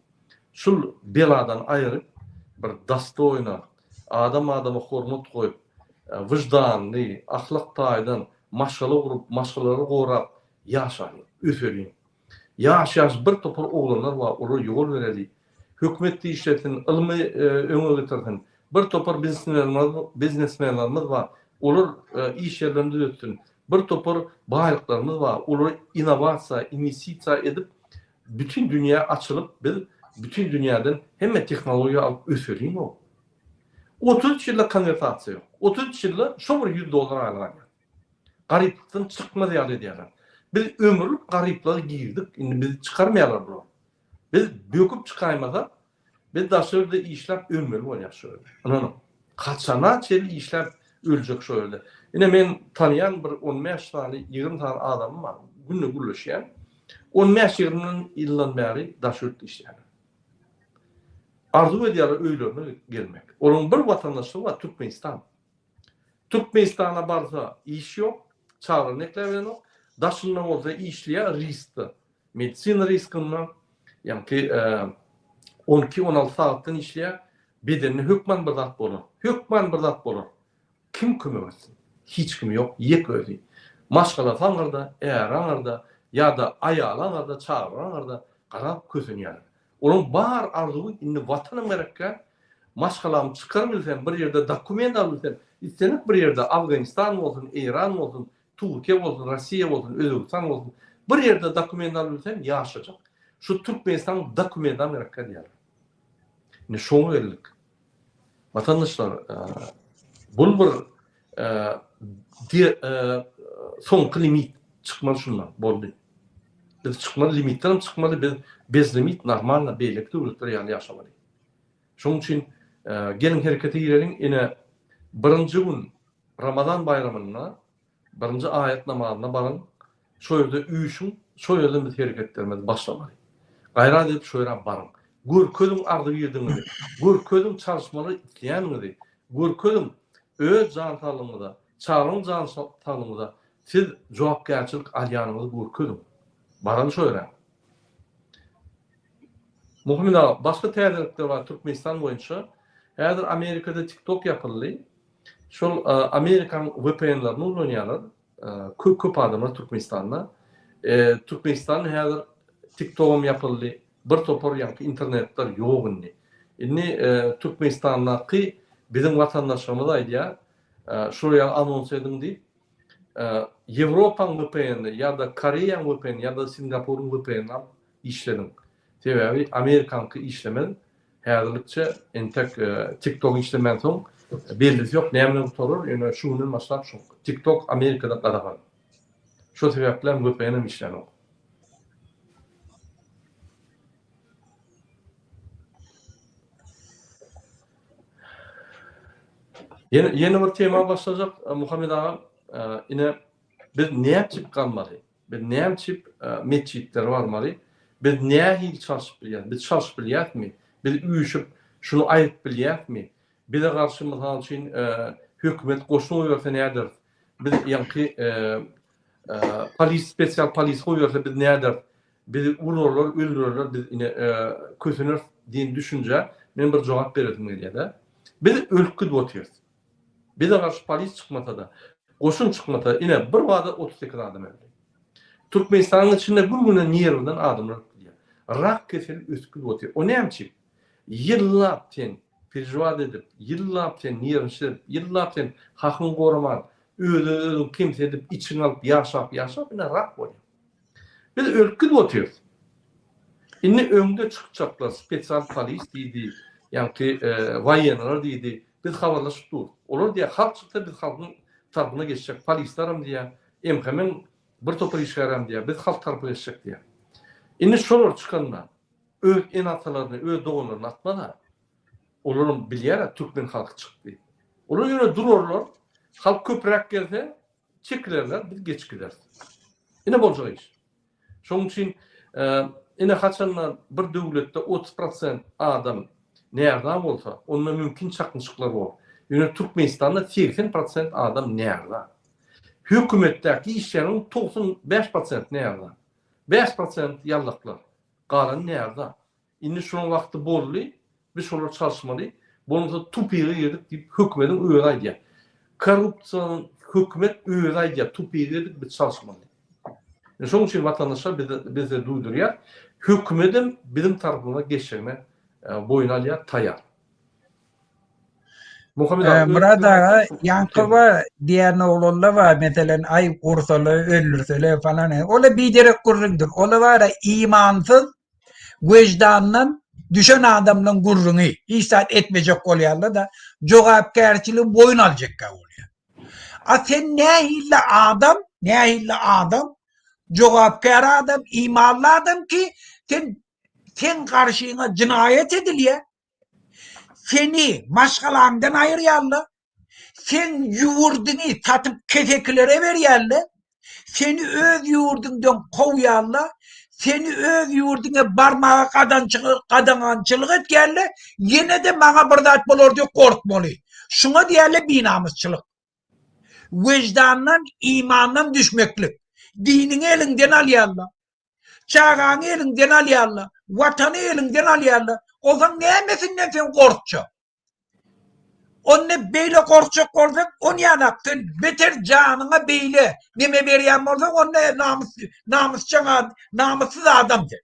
Şul beladan aýryp, bir dostoýna, adam adama hormat goýup, wyždanly, ahlak taýdan maşgala gurup, maşgalalary gorap ýaşalyň, öseliň. Ýaş-ýaş bir topar oglanlar bar, olara ýol bereli. Hökümet işlesin, ylmy öňe getirsin. Bir topar biznesmenlerimiz bar, olar iş ýerlerini düzetsin. Bir topar baýlyklarymyz bar, olary innowasiýa, inwestisiýa edip, bütin dünýä açylyp, biz bütin dünýäden hemme tehnologiýa alyp öseliň-ow. 33 ýylda konwertasiýa ýok. 33 ýylda şo bir 100 dollar aýlyk alýar. Garyplykdan çykmaz ýaly edýärler. Biz ömürlik garyplyga girdik, indi bizi çykarmaýarlar bular. Biz böküp çykaýmasak, biz daşary ýerde işläp ölmeli bolýarys şo ýerde. Ynanyň. Haçana çenli işläp öljek şo ýerde. Ine men tanýan bir on bäş sany, 20 sany adamym bar. Günde gürleşýän. On bäş-ýigrimi ýyldan bäri daşary ýurtda işleýärler. Arzuw edýärler öýlerine gelmek. Olaryň bir watandaşlygy bar, Türkmenistan. Türkmenistana barsa iş ýok, çagalaryny ekläbilenok. Daşynda bolsa işleýär riskde. Medisina riskinde, ýaňky 12-16 sagatdan işleýär. Bedenine hökman bir zat bolar. Hökman bir zat bolar. Kim kömek etsin? Hiç kim ýok, ýek özi. Maşgalasy aňyrda, äri aňyrda, ýa-da aýaly aňyrda, çagalary aňyrda garap kösenýärler. Olaryň bar arzuwy indi Watanym gerekkä, maşgalamy çykaryp bilsem, bir ýerde dokument alyp bilsem, islendik bir ýerde Afganistan bolsun, Eýran bolsun, Türkiýe bolsun, Rossiýa bolsun, Özbegistan bolsun, bir ýerde dokument alyp bilsem ýaşajak. Şu Türkmenistanyň dokumentam gerekkä diýýärler. Indi şoňa geldik. Watandaşlar, bul bir soňky limit çykmaly şundan, boldy. Biz çykmaly limitden hem çykmaly, biz bez limit normalno beýleki döwletler ýaly ýaşamaly. Şonuň üçin geliň herekete gireliň, ine birinji gün Ramazan baýramynda Birinji aýat namazyna baryň, şo ýerde üýşüň, şo ýerden biz hereketlerimizi başlamaly. Gaýrat edip şo ýere baryň. Görkeziň agzybirligiňizi, görkeziň çalyşmaly isleýäniňizi, görkeziň öz jan saglygyňyza, çagalaryň jan saglygyňyza siz jogapkärçilik alýanyňyzy görkeziň. Baraly şo ýere. Muhammet aga, başga täzelikler bar Türkmenistan boýunça. Häzir Amerikada TikTok ýapyldy. Şol Amerikan VPN-lerini ulanýarlar. Köp köp adamlar Türkmenistanda. Türkmenistanda häzir TikTok-am ýapyldy. Bir topar ýaňky internetler ýok indi. Indi Türkmenistandaky biziň watandaşlarymyz aýdýar, şular ýaly anons ediň diýip. Ýewropaň VPN-ni ýa-da Koreýaň VPN-ni ýa-da Singapuryň VPN-ni alyp işlediň. Sebäbi Amerikaňky işlemez. Häzirlikçe entek TikTok işlemänsoň bellisi ýok näme bilen gutarar, ýöne şu günden başlap şu TikTok Amerikada gadagan. Şo sebäpli hem VPN hem işlänok. Ýene ýene bir tema başlajak Muhammet agam, ine biz näçip galmaly? Biz näme üçin metjitlere barmaly? Biz nähili çalşyp bilýäris? Biz çalşyp bilýärismi? Biz üýşüp şuny aýdyp bilýärismi? Bize garşy mysal üçin hökümet goşun goýberse näderis? Biz ýaňky polis spesial polis goýberse biz näderis? Bizi urarlar, öldürerler, biz ine köseneris diýen düşünjä men bir jogap beresim gelýär-de. Biz ölüp gidip otyrys. Bize garşy polis çykmasa-da, goşun çykmasa, ine, bir bada 38 adam öldi. Türkmenistanyň içinde gün-günden nerwden adamlar ölüp gidýär. Rak keseli ösüp gidip otyr. O näme üçin? Ýyllap sen perejewat edip, ýyllap sen nerwniçit edip, ýyllap sen hakyňy goraman, öz-özüňi kemsidip, içiňi alyp ýaşap, ýaşap ine rak bolýar. Biz ölüp gidip otyrys. Indi öňde çykjaklar, spesial polis diýdi, ýaňky waýenler diýdi. Biz habarlaşyp durus. Olar diýýär, halk çyksa biz halkyň tarapyna geçjek. Polislerem diýýär, MHM-iň bir topar işgärem diýýär, biz halk tarapyna geçjek diýýär. Indi şolar çykanda öz ene-atalaryny, öz doganlaryny atmaz-a. Olaram bilýär-ä türkmen halky çykdy. Olar ýöne durarlar. Halk köpräk gelse, çekilerler, biz geçip gideris. Ine boljak iş. Şonuň üçin ine haçanda bir döwletde 30 prosent adam närza bolsa, onda mümkin çaknyşyklar bor. Ýöne Türkmenistanda 80 prosent adam närza. Hökümetdäki işçileriň 95 prosent närza. 5 prosent ýallaklar. Galany närza. Indi şunuň wagty boldy, biz şolary çalyşmaly, bolmasa tupige girdik diýip hökümediň özi aýdýar. Korrupsiýanyň hökümet özi aýdýar, tupige girdik biz çalyşmaly. Indi şonuň üçin watandaşlar biz biz size duýdurýar, hökümedem biziň tarapymyza geçjegine boýun alýar, taýýar. Muhammet aga, Myrat aga, ýaňky bar diýen oglanlar bar, meselen, aý ursalar, öldürseler falan. Ola biderek gürrüňdir. Ola bar imansyz, Weždandan düşen adamlaň gürrüňi, hiç zat etmejek bolýarlar-da, jogapkärçiligi boýun aljakka bolýar. A sen nähili adam, nähili adam, jogapkär adam, imanly adam ki, sen seň garşyňa jynaýat edilýär, Seni maşgalaňdan aýyrýarlar. Seň ýurduňy satyp kesekilere berýärler. Seni öz ýurduňdan kowýarlar. Seni öz ýurduňa barmaga gadagançylyk edýärler. Ýene-de maňa bir zat bolar diýip gorkmaly. Şuňa diýýärler binamysçylyk. Weždandan, imandan düşmeklik. Diniňi eliňden alýarlar. Çagaňy eliňden alýarlar, watany eliňden alýarlar. Onsoň nämesinden sen gorkjak? Onda beýle gorkjak bolsaň, onýanak sen beter janyňa beýle neme berýän bolsaň, onda namys namysjaň namyssyz adam sen.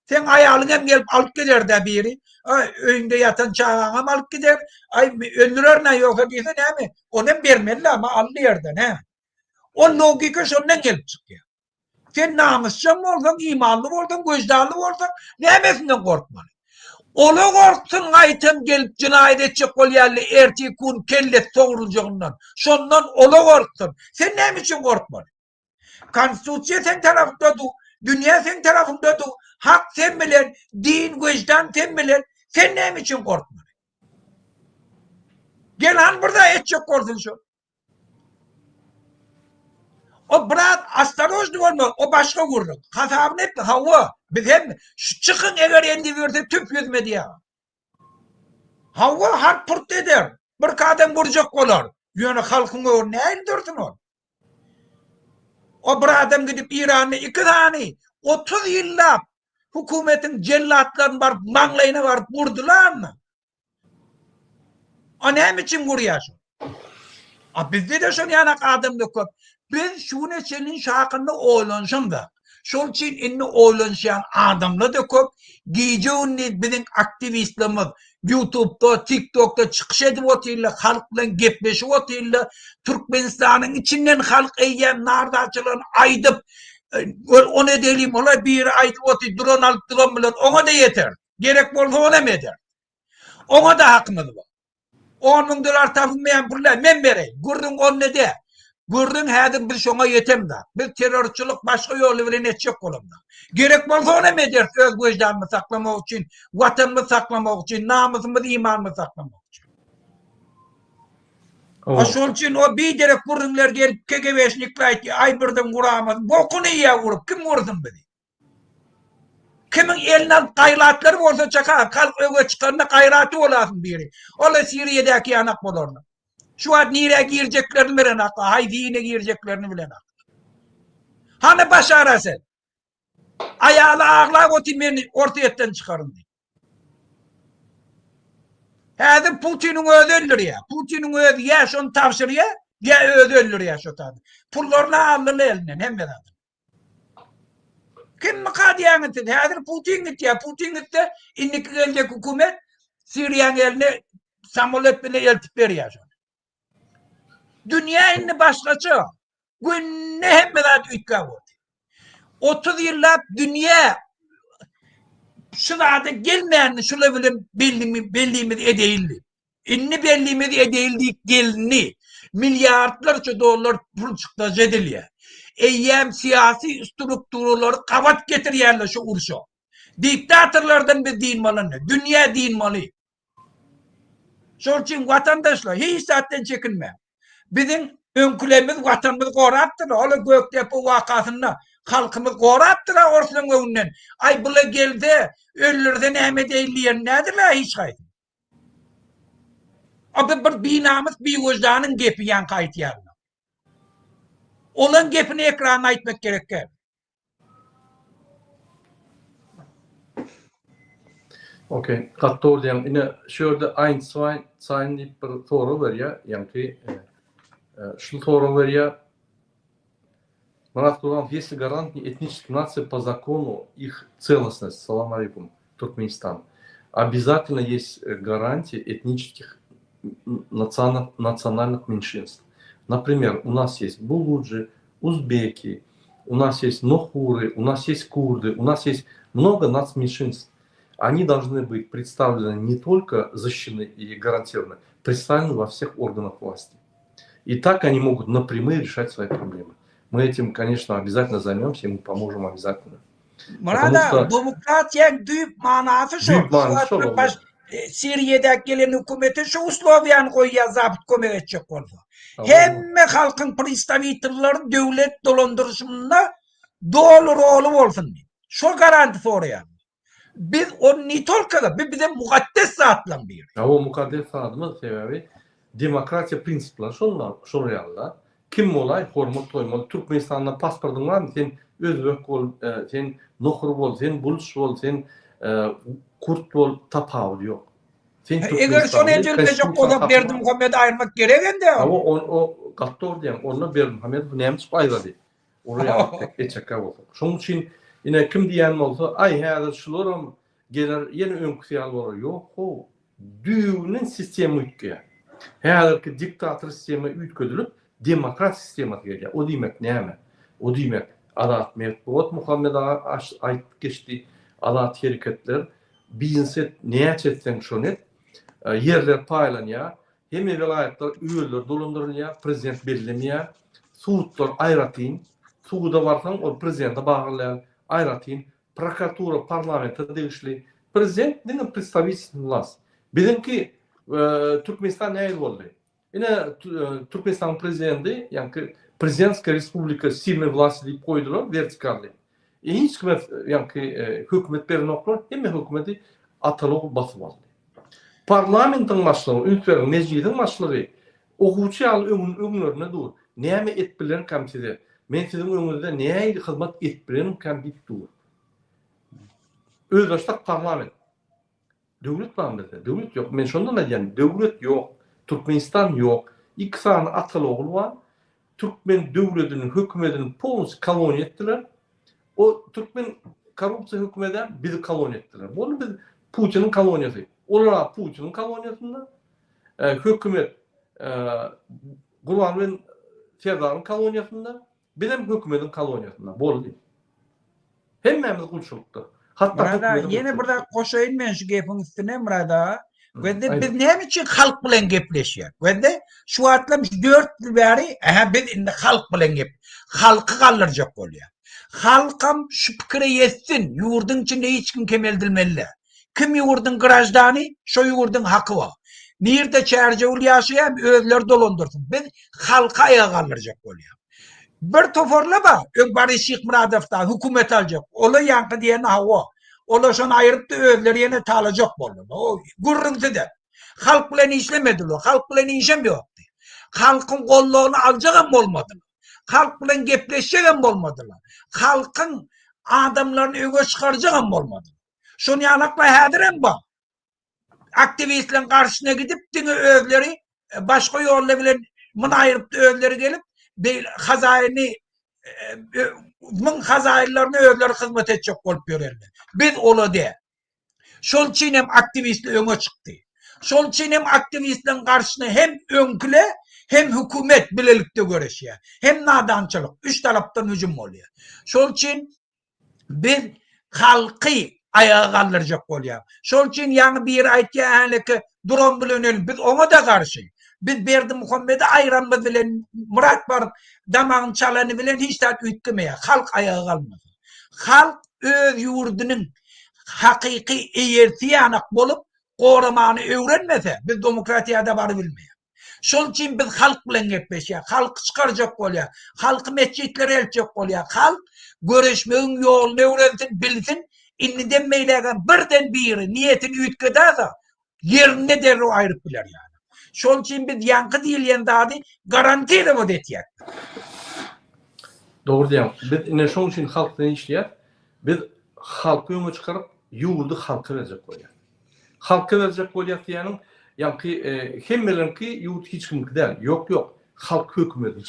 Seň aýalyň hem gelip alyp gider-dä biri. Aý, öýüňde ýatan çagaňam alyp gider. Aý, öldürerin-ä ýogsa diýse näme? Onam bermeli-dä, al diýerden, hä? Ol logika şondan gelip çykýar. Sen namysjaň bolsaň, imanly bolsaň, wyždanly bolsaň, nämesinden gorkmaly? Ola gorksun gaýtam gelip jynaýat etjek bolýarly ertir kun kellesi sogruljagyndan. Şondan ola gorksun. Sen näme üçin gorkmaly? Konstitusiýa seň tarapyňda dur, dünýä seň tarapyňda dur, hak sen bilen, din, wyždan sen bilen. Sen näme üçin gorkmaly? Gel han bir zat etjek bolsun şu. O biraz ostorojny bolmak, o başga gürrüň. Hasabyny etme, hawa, biz hem şu çykyň eger endi berse tüp ýüzme diýýär. Hawa, hart purt eder. Bir adam gurjak bolar. Ýöne halkyň öňünde nähili dursun ol? O bir adam gidip Iranda iki sany 30 ýyllap hukumetiň jellatlaryny baryp maňlaýyna baryp urdularmy? A näme üçin gurýar şo? A bizde-de şol ýanak adamlar köp. Biz şu güne çenli şu hakynda oýlanyşamzak. Şol üçin indi oýlanyşýan adamlar-da köp. Gije-gündiz biziň aktiwistlerimiz YouTube'da, TikTok'da çykyş edip otyrlar, halk bilen gepleşip otyrlar. Türkmenistanyň içinden halk eýýäm nardaçylygyny aýdyp, ol ony edelim, ola biri aýdyp otyr, duran alyp duran bilen oňa-da ýeter. Gerek bolsa onam eder. Oňa-da hakymyz bar. On müň dollar tapylmaýan pulla men bereýin. Gürrüň onda däl. Gürrüň häzir biz şoňa ýetemzok. Biz terrorçylyk başga ýoly bilen etjek bolamzok. Gerek bolsa onam ederis öz wyždanymyzy saklamak üçin, watanymyzy saklamak üçin, namysymyzy, imanymyzy saklamak üçin. A şol üçin o biderek gürrüňler gelip KGB-şnikler aýtýar, aý birden guramasyn, bokuny iýýär urup, kim ursun bizi? Kimiň eline alyp gaýratlary bolsa çakar, halk öňe çykanda gaýraty bolasyn biri. Ol-a Siriýadäki ýanak bolarlar. Şu wagt nirä girjeklerini bilenaklar, haýsy ýine girjeklerini bilenaklar. Hany Başar Asad? Aýaly aglap otyr meni Orsýetden çykaryň diýip. Häzir Putiniň özi öldürýär. Putiniň özi ýa şony tabşyrýar, ýa özi öldürýär şo taýda. Pullaryny aldylar elinden hemme zadyny. Kimmika diýýäňiz siz? Häzir Putin gitýär. Putin gitse, indiki geljek hökümet Siriýanyň eline samolet bilen eltip berýär şony. Dünýä indi başgaça. Günde hemme zat üýtgäp otyr. 30 ýyllap dünýä şu zada gelmändi, şular bilen bellimi bellimiz edeýildi. Indi bellimiz edeýil diýip gelindi. Milliardlarça dollar pul çykdajy edilýär. Eýýäm syýasy strukturalary gabat getirýärler şu urşa. Diktatorlardan biz dynmaly indi. Dünýä dynmaly. Şol üçin watandaşlar hiç zatdan çekinmäň. Biziň öňkülerimiz watanymyzy gorapdyrlar. Olar Gökdepe wakasynda halkymyz gorapdyr-a orslaryň öňünden. Aý bula gelse, öldürse näme edeýin diýen nädirler hiç haýsy. A bu bir binamys, biwyždanyň gepi ýaňky aýtýanyň. Olaň gepini ekranda aýtmak gerek däl. Okey, gaty dogry diýýäň. Ine, şu ýerde Einstein Zain diýip bir sorag berýär, ýaňky şul sorag berýär. Myrat Gurbanow, Есть ли гарантия этнических наций по закону их целостность? Салам алейкум, Туркменистан. Обязательно есть гарантии этнических национальных меньшинств. Например, у нас есть булуджи, узбеки, у нас есть нохуры, у нас есть курды, у нас есть много нацменьшинств. Они должны быть представлены не только защищены и гарантированы, представлены во всех органах власти. И так они могут напрямую решать свои проблемы. Мы этим, конечно, обязательно займемся, и мы поможем обязательно. Murada, demokratiýaň düýp manasy şo. Düýp manysy şol. Baş Siriýada gelen hökümete şu uslowiýany goýýar Zapad kömek etjek bolsa. Hemme halkyň predstawitelleri döwlet dolandyryşynda doly roly bolsun diýip. Şo garanti soraýar. Biz ony ne tolko, bu bize mukaddes zatlaryň biri. Hawa mukaddes zadymyz sebäbi demokratiýa prinsipleri şol şol ýalyda. Kim bolaý hormat goýmaly. Türkmenistanda pasportyň barmy sen özbek bol, sen nohur bol, sen buluç bol, sen kurt bol tapawudy ýok. Sen Eger şony edilmejek bolsa Berdimuhamedi aýyrmak gerek indi. Hawa o gaty dogry diýýäň. Onda Berdimuhamedow näme üçin aýyrady? Olar ýaly tek eçekge bolsak. Şonuň üçin ine kim diýen bolsa, aý häzir şularam geler ýene öňküsi ýaly bolar. Ýok how. Düýbünden sistema üýtgeýär. Häzirki diktator sistema üýtgedilip, demokrat sistemasy gelýär. O diýmek näme? O diýmek azat metbugat Muhammet aga aýdyp geçdi. Azat hereketler, biznes et, näçe etseň şony et. Ýerler paýlanýar. Hemme welaýatlar özleri dolandyrylýar, prezident bellemeýär. Sudlar aýratyn. Suda barsaň, ol prezidente bagly däl, aýratyn. Prokuratura parlamente degişli. Prezident diňe predstawitelstwnyý wlast. Biziňki Türkmenistan nähili boldy? Ine Türkmenistanyň prezidenti, ýaňky prezidentskiý respublika silnyý wlasti diýip goýdular, wertikalnyý. Hiç kime ýaňky hökümet berenoklar, hemme hökümeti ataly-ogul basyp aldy. Parlamentiň başlygy, üns beriň, mejlisiň başlygy okuwçy ýaly öňlerinde dur. Näme edip bilerkäm size? Men siziň öňüňizde nähili hyzmat edip bilerimkäm diýip dur. Özbaşdak parlament. Döwlet barmy bizde? Döwlet ýok. Men şondan aýdýan, döwlet ýok. Türkmenistan ýok. Iki sany ataly-ogul bar. Türkmen döwletini, hökümetini polnusy koloniýa etdiler. O türkmen korrupsiýa hökümedem bizi koloniýa etdiler. Boldy biz Putiniň koloniýasy. Olar Putiniň koloniýasynda. Hökümet Gurban bilen Serdaryň koloniýasynda. Bizem hökümediň koloniýasynda. Boldy. Hemmämiz gulçulykda. Hatda Murad aga, ýene bir zat goşaýyn men şu gepiň üstüne Murad aga. Gözde biz näme üçin halk bilen gepleşýär? Gözde şu wagtlar şu 4 ýyl bäri, ähä biz indi halk bilen gep, halky galdyrjak bolýar. Halkam şu pikire ýetsin, ýurduň içinde hiç kim kemeldilmeli däl. Kim ýurduň graždany, şo ýurduň haky bar. Nirde çärjewül ýaşaýar, özleri dolandyrsyn. Biz halky aýaga galdyrjak bolýar. Bir toparla bar, öň Boris Şyhmyradow da hökümet aljak. Ola ýaňky diýeni hawa. Ola şony aýrypdy, özleri ýene talajak boldular. O gürrüňsiz-de. Halk bilen işlemediler, halk bilen işem ýokdy. Halkyň goldawyny aljagam bolmadylar. Halk bilen gepleşjegem bolmadylar. Halkyň adamlaryny öňe çykarjagam bolmadylar. Şony ýalaklar häzirem bar. Aktiwistleriň garşysyna gidip diňe özleri e, başga ýollar bilen muny aýryp özleri gelip beýle hazaýyny e, e, müň hazaýyllaryny özleri hyzmat etjek bolup ýörerler. Biz ola däl. Şol üçin hem aktiwistler öňe çykdy. Şol üçin hem aktiwistleriň garşysyna hem öňküle hem hökümet bilelikde göreşýär. Hem nadançylyk üç tarapdan hüjüm bolýar. Şol üçin Biz halky aýaga galdyrjak bolýar. Şol üçin ýaňy biri aýtýar häleki duran bilen öl biz oňa-da garşy. Biz Berdimuhamedi aýranymyz bilen Myrat baryp damagyny çalany bilen hiç zat üýtgemeýär. Halk aýaga galmasa. Halk öz ýurdunyň hakyky eýesi ýanak bolup. goramany öwrenmese, biz demokratiýada barybilmeýär. Şonuň üçin biz halk bilen gepleşýär, halky çykarjak bolýar, halky metjitlere eltjek bolýar. Halk göreşmegiň ýoluny öwrensin, bilsin, indiden beýlägem birden biri niýetini üýtgedäse, ýerinde derrew aýryp biler ýaly. Şonuň üçin biz ýaňky diýilýän zady garantirowat etýäk. Dogry diýýäň. Biz ine şoň üçin halk bilen işleýäs. Biz halky öňe çykaryp, ýurdy halka berjek bolýas. Halka berjek bolýas diýýäniň, ýaňky hemmeleriňki ýurt hiç kimiňki däl. Ýok, ýok. Halk hökümeti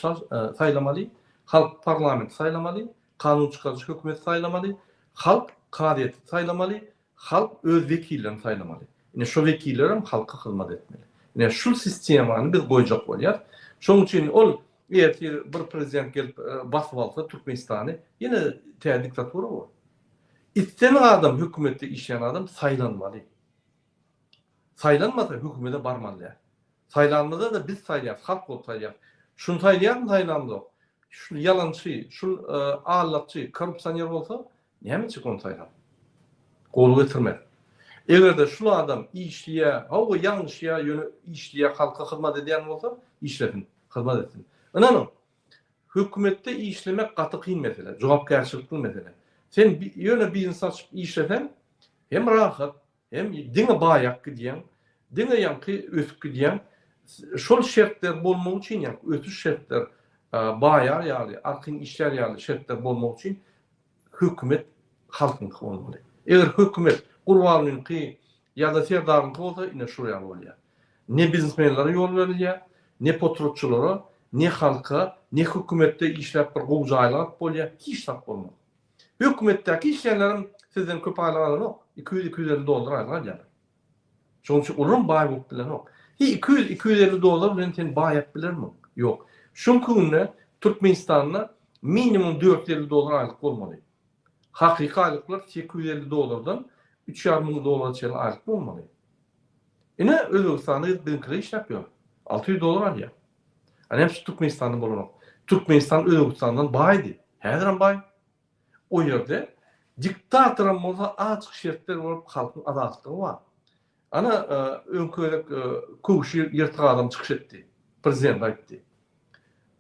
saýlamaly, halk parlamenti saýlamaly, kanun çykaryjy hökümeti saýlamaly, halk kazyýeti saýlamaly, Halk öz wekillerini saýlamaly. Ine şo wekillerem halka hyzmat etmeli. Ine şu sistemany biz goýjak bolýas. Şonuň üçin ol ertir bir prezident gelip basyp alsa Türkmenistany ýene täze diktatura bolar. Islendik adam hökümetde işleýän adam saýlanmaly. Saýlanmasa hökümete barmaly däl. Saýlanymyzda-da biz saýlaýas, halk bolup saýlaýas. Şuny saýlaýarmy saýlamzok. Şul ýalançy, şul allakçy, korrupsioner bolsa Näme etjek ony saýlap? Gol getirmez. Eger-de şul adam işleýär, hawa ýalňyşýar, ýöne işleýär, halka hyzmat edýän bolsa, işlesin, hyzmat etsin. Ynanyň, hökümetde işlemek gaty kyn mesele, jogapkärçilikli mesele. Sen ýöne biznes açyp işleseň, hem rahat, Hem diňe baýap gidýäň, diňe ýaňky ösüp gidýäň. Şol şertler bolmagy üçin ýaňky ösüş şertler, baýar ýaly, arkaýyn işlär ýaly şertler bolmagy üçin hökümet halkyňky bolmaly. Eger hökümet Gurbanlyňky ýa-da Serdaryňky bolsa ine şul ýaly bolýar. Ne biznesmenlere ýol berilýär, ne potratçylara, ne halka, ne hökümetde işläp bir gowy jaýlar alyp bolýar, hiç zat bolmaz. Hökümetdäki işleýänlerem sizden köp aýlyk alanok. 200, 250 dollar aýlyk alýarlar. Şonuň üçin olaram baý bolup bilenok. Hi 200, 250 dollar bilen sen baýap bilermiň? Ýok. Şuňky günde Türkmenistanda minimum 450 dollar aýlyk bolmaly. Hakyky aýlyklar 850 dollardan 3,5 müň dollara çenli aýlyk bolmaly. Ine Özbegistanda gidip biziňkiler işläp ýör. 600 dollar alýar. A näme üçin Türkmenistanda bolanok? Türkmenistan Özbegistandan baýdy. Häzirem baý. O ýerde diktatoram bolsa açyk şertler bolup halkyň azatlygy bar. Ana öňki gezek köwşi ýyrtyk adam çykyş etdi. Prezident aýtdy.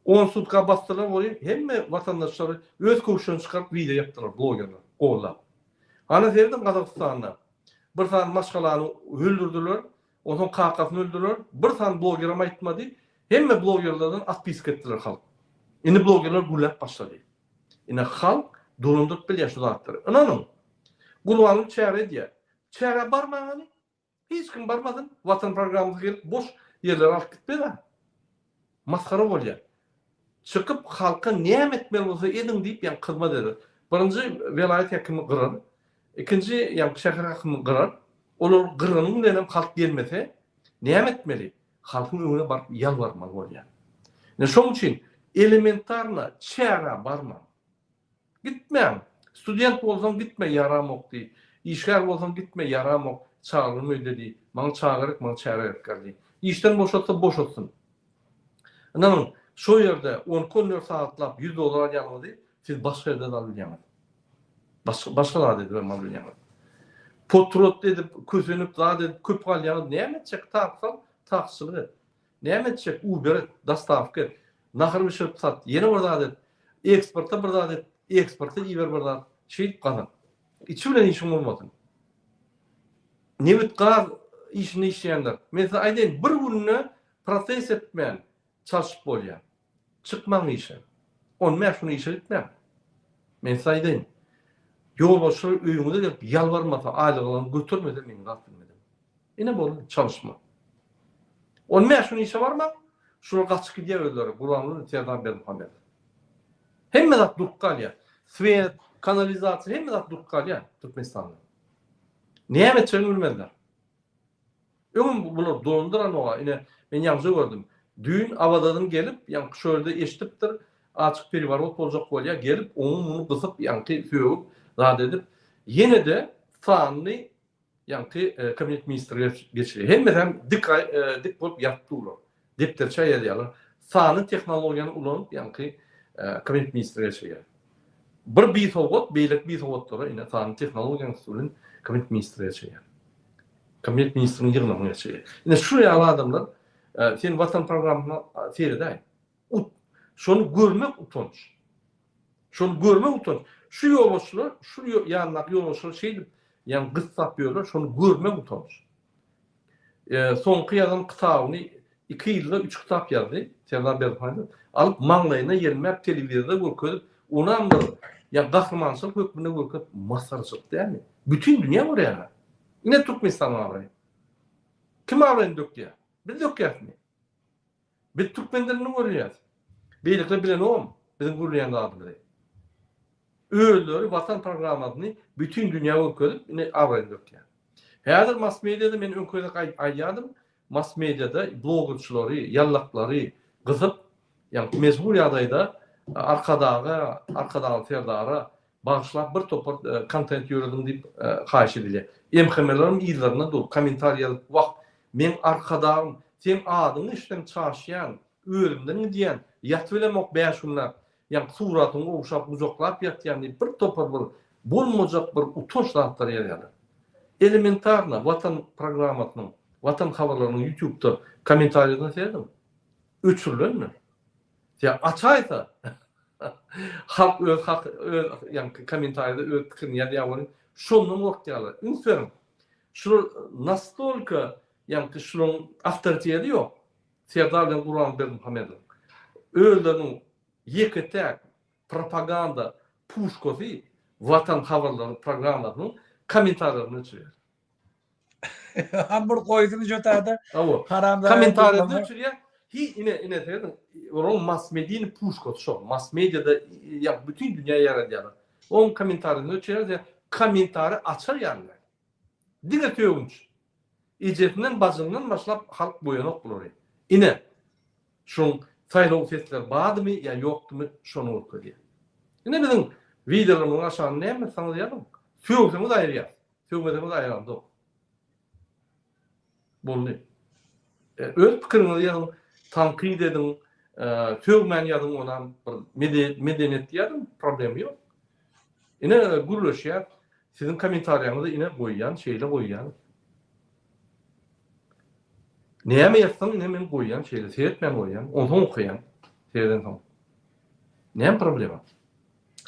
On sutka basdylar welin hemme watandaşlary öz köwşlerini çykaryp wideo ýapdylar blogerler gollap. Ana serediň Gazagystanda bir sany maşgalany öldürdiler. Onsoň kakasyny öldüriler. Bir sany blogerem aýtmady. Hemme blogerlerden otpiska etdiler halk. Indi blogerler gürläp başlady. Ine halk dolandyryp bilýär şu zatlary. Ynanyň. Gurbanguly çäre edýär. Çärä barmaň hany. Hiç kim barmasyn. Watan programmasy gelip boş ýerleri alyp gitmez-ä. Masgara bolýar. Çykyp halka näme etmeli bolsa ediň diýip ýaňky hyzmat eder. Birinji welaýat häkimi gyrar. Ikinji ýaňky şäher häkimi gyrar. Olar gyranyň bilenem halk gelmese näme etmeli? Halkyň öňüne baryp ýalbarmaly bolýar. Ine şoň üçin elementarno çärä barmaň. Gitmäň. Student bolsaň gitme ýaramok diý. Işgär bolsaň gitme ýaramok. Çagalarym öýde diý. Maňa çaga gerek, maňa çäre gerek gal diý. Işden boşatsa boşatsyn. Ynanyň, şo ýerde on iki, on dört sagatlap ýüz dollar alýanyňyzy siz başga ýerde-de alyp bilýäňiz. Başga, başga zat edip hem alyp bilýäňiz. Potrat edip, kösenip, zat edip köp galýaňyz, näme etjek? Taksal, taksçylyk et. Näme etjek? Uber et, dostawka et, nahar bişirip sat, ýene bir zat et, eksporta bir zat et, eksporta iber bir zat. Şeýdip gazan. Içi bilen işiň bolmasyn. Nebit gaz işinde işleýänler. Men size aýdaýyn, bir günde proses etmän çalşyp bolýar. Çykmaň işe. On bäş gün işe gitmäň. Men size aýdaýyn. Ýolbaşçylar öýüňize gelip ýalbarmasa, aýlygyňyzy götermese men zat bilmedim. Ine boldy çalyşma. On bäş gün işe barmaň, şular gaçyp gidýär özleri, Gurbanguly Serdar Berdimuhamedow. Hemme zat durup galýar. Swet, kanalizasiýa hemme zat durup galýar Türkmenistanda. Näme etjegini bilmezler. Öňem bular dolandyranok-a, ine, men ýaňja gördüm. Düýn Awazadan gelip, ýaňky şu ýerde eşidipdir, açyk pereworot boljak bolýar, gelip, oňy-muny gysyp, ýaňky sögüp, zat edip, ýene-de sanly ýaňky kabinet ministri geçirýär. Hemmesem dik dik bolup ýatyp durlar. Depderçä ýazýarlar. Sanly tehnologiýany ulanyp, ýaňky kabinet ministri geçirýär. Bir bisowat beýleki bisowatlara ine sanly tehnologiýanyň üsti bilen kabinet ministri geçirýär. Kabinet ministriniň ýygnagyny geçirýär. Ine şu ýaly adamlar sen Watan programmasyna seredäý. Ut şony görmek utanç. Şony görmek utanç. Şu ýolbaşçylar, şu ýanyndaky ýolbaşçylar şeýdip, ýagny gyssap ýörler, şony görmek utanç. Soňky ýazan kitabyny iki ýylda üç kitap ýazdy Serdar Berdimuhamedow. Alyp maňlaýyna ýelmäp telewizorda görkezip, onam bir ýa gahrymançylyk hökmünde görkezip masgaraçylyk dälmi? Bütin dünýä görýär. Ine Türkmenistanyň abraýy. Kim abraýyny dökýär? Biz dökýäsmi? Biz türkmen dilini gürleýäs. Beýlekiler bilenogam biziň gürleýän zadymyzy. Özleri Watan programmasyny bütin dünýä görkezip ine abraýyny dökýär. Häzir mass mediada men öňki gezek aýdýardym, mass mediada blogerçylary, ýallaklary gysyp, ýagny mejbur ýagdaýda Arkadaga, Arkadagly Serdara bagyşlap bir topar kontent ýörediň diýip haýyş edilýär. MHM-leriň yzlarynda dur, kommentariý ýazyp, wah, meň Arkadagym, seň adyňy eşitsem çaşýan, özümden gidýän, ýatybilemok bäş günläp, ýaňky suratyňy ogşap gujaklap ýatýan diýip bir topar bir bolmajak bir utanç zatlar ýazýarlar. Elementarno Watan programmasynyň, Watan habarlarynyň ýutubda kommentariýasyna serediň. Öçürilendir. Ýa açaýsa halk öz hak öz ýaňky kommentariýada öz pikirini ýazýar welin şondan gorkýarlar. Üns beriň. Şular nastolka ýaňky şularyň awtoriteti ýok. Serdar bilen Gurban Berdimuhamedowyň. Özleriniň ýeke-täk propaganda puşkasy Watan habarlary programmasynyň kommentariýalaryny öçürýär. Ham bir goýsun şu taýda. Hawa. Haramzada. Kommentariýada öçürýär. Hi ine ine serediň. Olaryň mass mediany puşkasy şol. Mass mediada ýa bütin dünýä ýaradýarlar. Oň kommentariýasyny öçürýär. Kommentariýa açar ýaly. Diňe sögünç. Ejesinden bajyndan başlap halk goýanok bulary. Ine şoň saýlaw sesleri bardymy ýa ýokdumy şony görkezýär. Ine biziň wideolarymyzyň aşagyna näme etseňiz ýazyň. Sögseňiz aýyrýas. Sögmeseňiz aýramzok. Boldy. Öz pikiriňizi ýazyň, tankyt ediň, sögmän ýazyň onam bir medeniýetli ýazyň, problema ýok. Ine gürleşýäs. Siziň kommentariýaňyzy ine goýýan, şeýle goýýan. Näme ýazsaň ine men goýýan şeýle seretmän goýýan, onsoň okaýan seredensoň. Näme problema?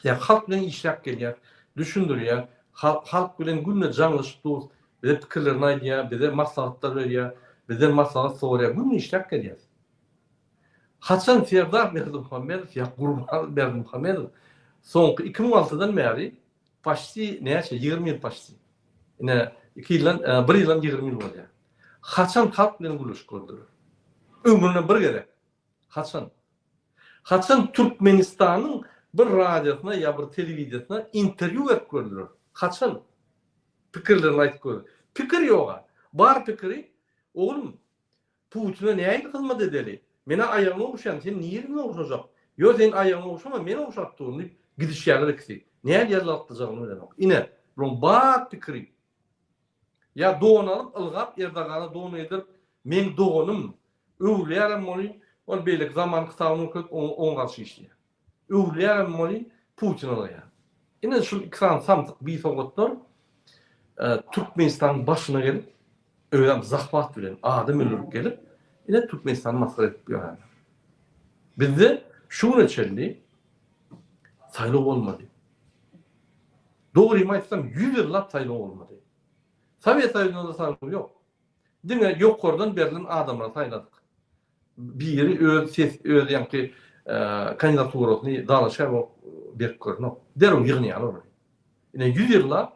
Ýa halk bilen işläp gelýär, düşündirýär, halk bilen günde jaňlaşyp dur, bize pikirlerini aýdýar, bize maslahatlar berýär, bizden maslahat soraýar, günde işläp gelýäris. Haçan Serdar Berdimuhamedow ýa Gurban Berdimuhamedow soňky 2006-dan bäri paçti näçe, 20 ýyl paçti. Ine, 2 ýyldan, 1 ýyldan 20 ýyl bolýar. Haçan halk bilen gürleşip gördüler? Ömründe bir gezek. Haçan? Haçan Türkmenistanyň bir radiosyna ýa bir telewideniýesine interwýu berip gördüler? Haçan? Pikirlerini aýdyp gördüler. Pikir ýoga. Bar pikiri, oglum, Putine nähili hyzmat edeli? Men-ä aýagyňy ogşaýan, sen nireden ogşajak? Ýo, sen aýagyňy ogşama, men ogşap durun diýip gidişýärler ikisi. Nähili ýerli atlajagyny bilenok. Ine, bularyň bar pikiri. Ýa don alyp, ylgap Erdogana don geýdirip, meň doganym, öwrülýärem welin, ol beýleki zaman kitabyny görkezip, oňa oňa garşy işleýär. Öwrülýärem welin, Putin ylgaýar. Ine şul iki sany samsyk bisowatlar Türkmenistanyň başyna gelip, özem zahwat bilen adam öldürip gelip, ine Türkmenistany masgara edip ýörenler. Bizde şu güne çenli saýlaw bolmady. Dogrymy aýtsam, ýüz ýyllap saýlaw bolmady. Sowet Soýuzynda-da saýlaw ýok. Diňe ýokardan berlen adamlary saýladyk. Biri öz ses, öz ýaňky kandidaturasyny dalaşgär bolup berip görnok. Derrew ýygnaýarlar ony. Ine 100 ýyllap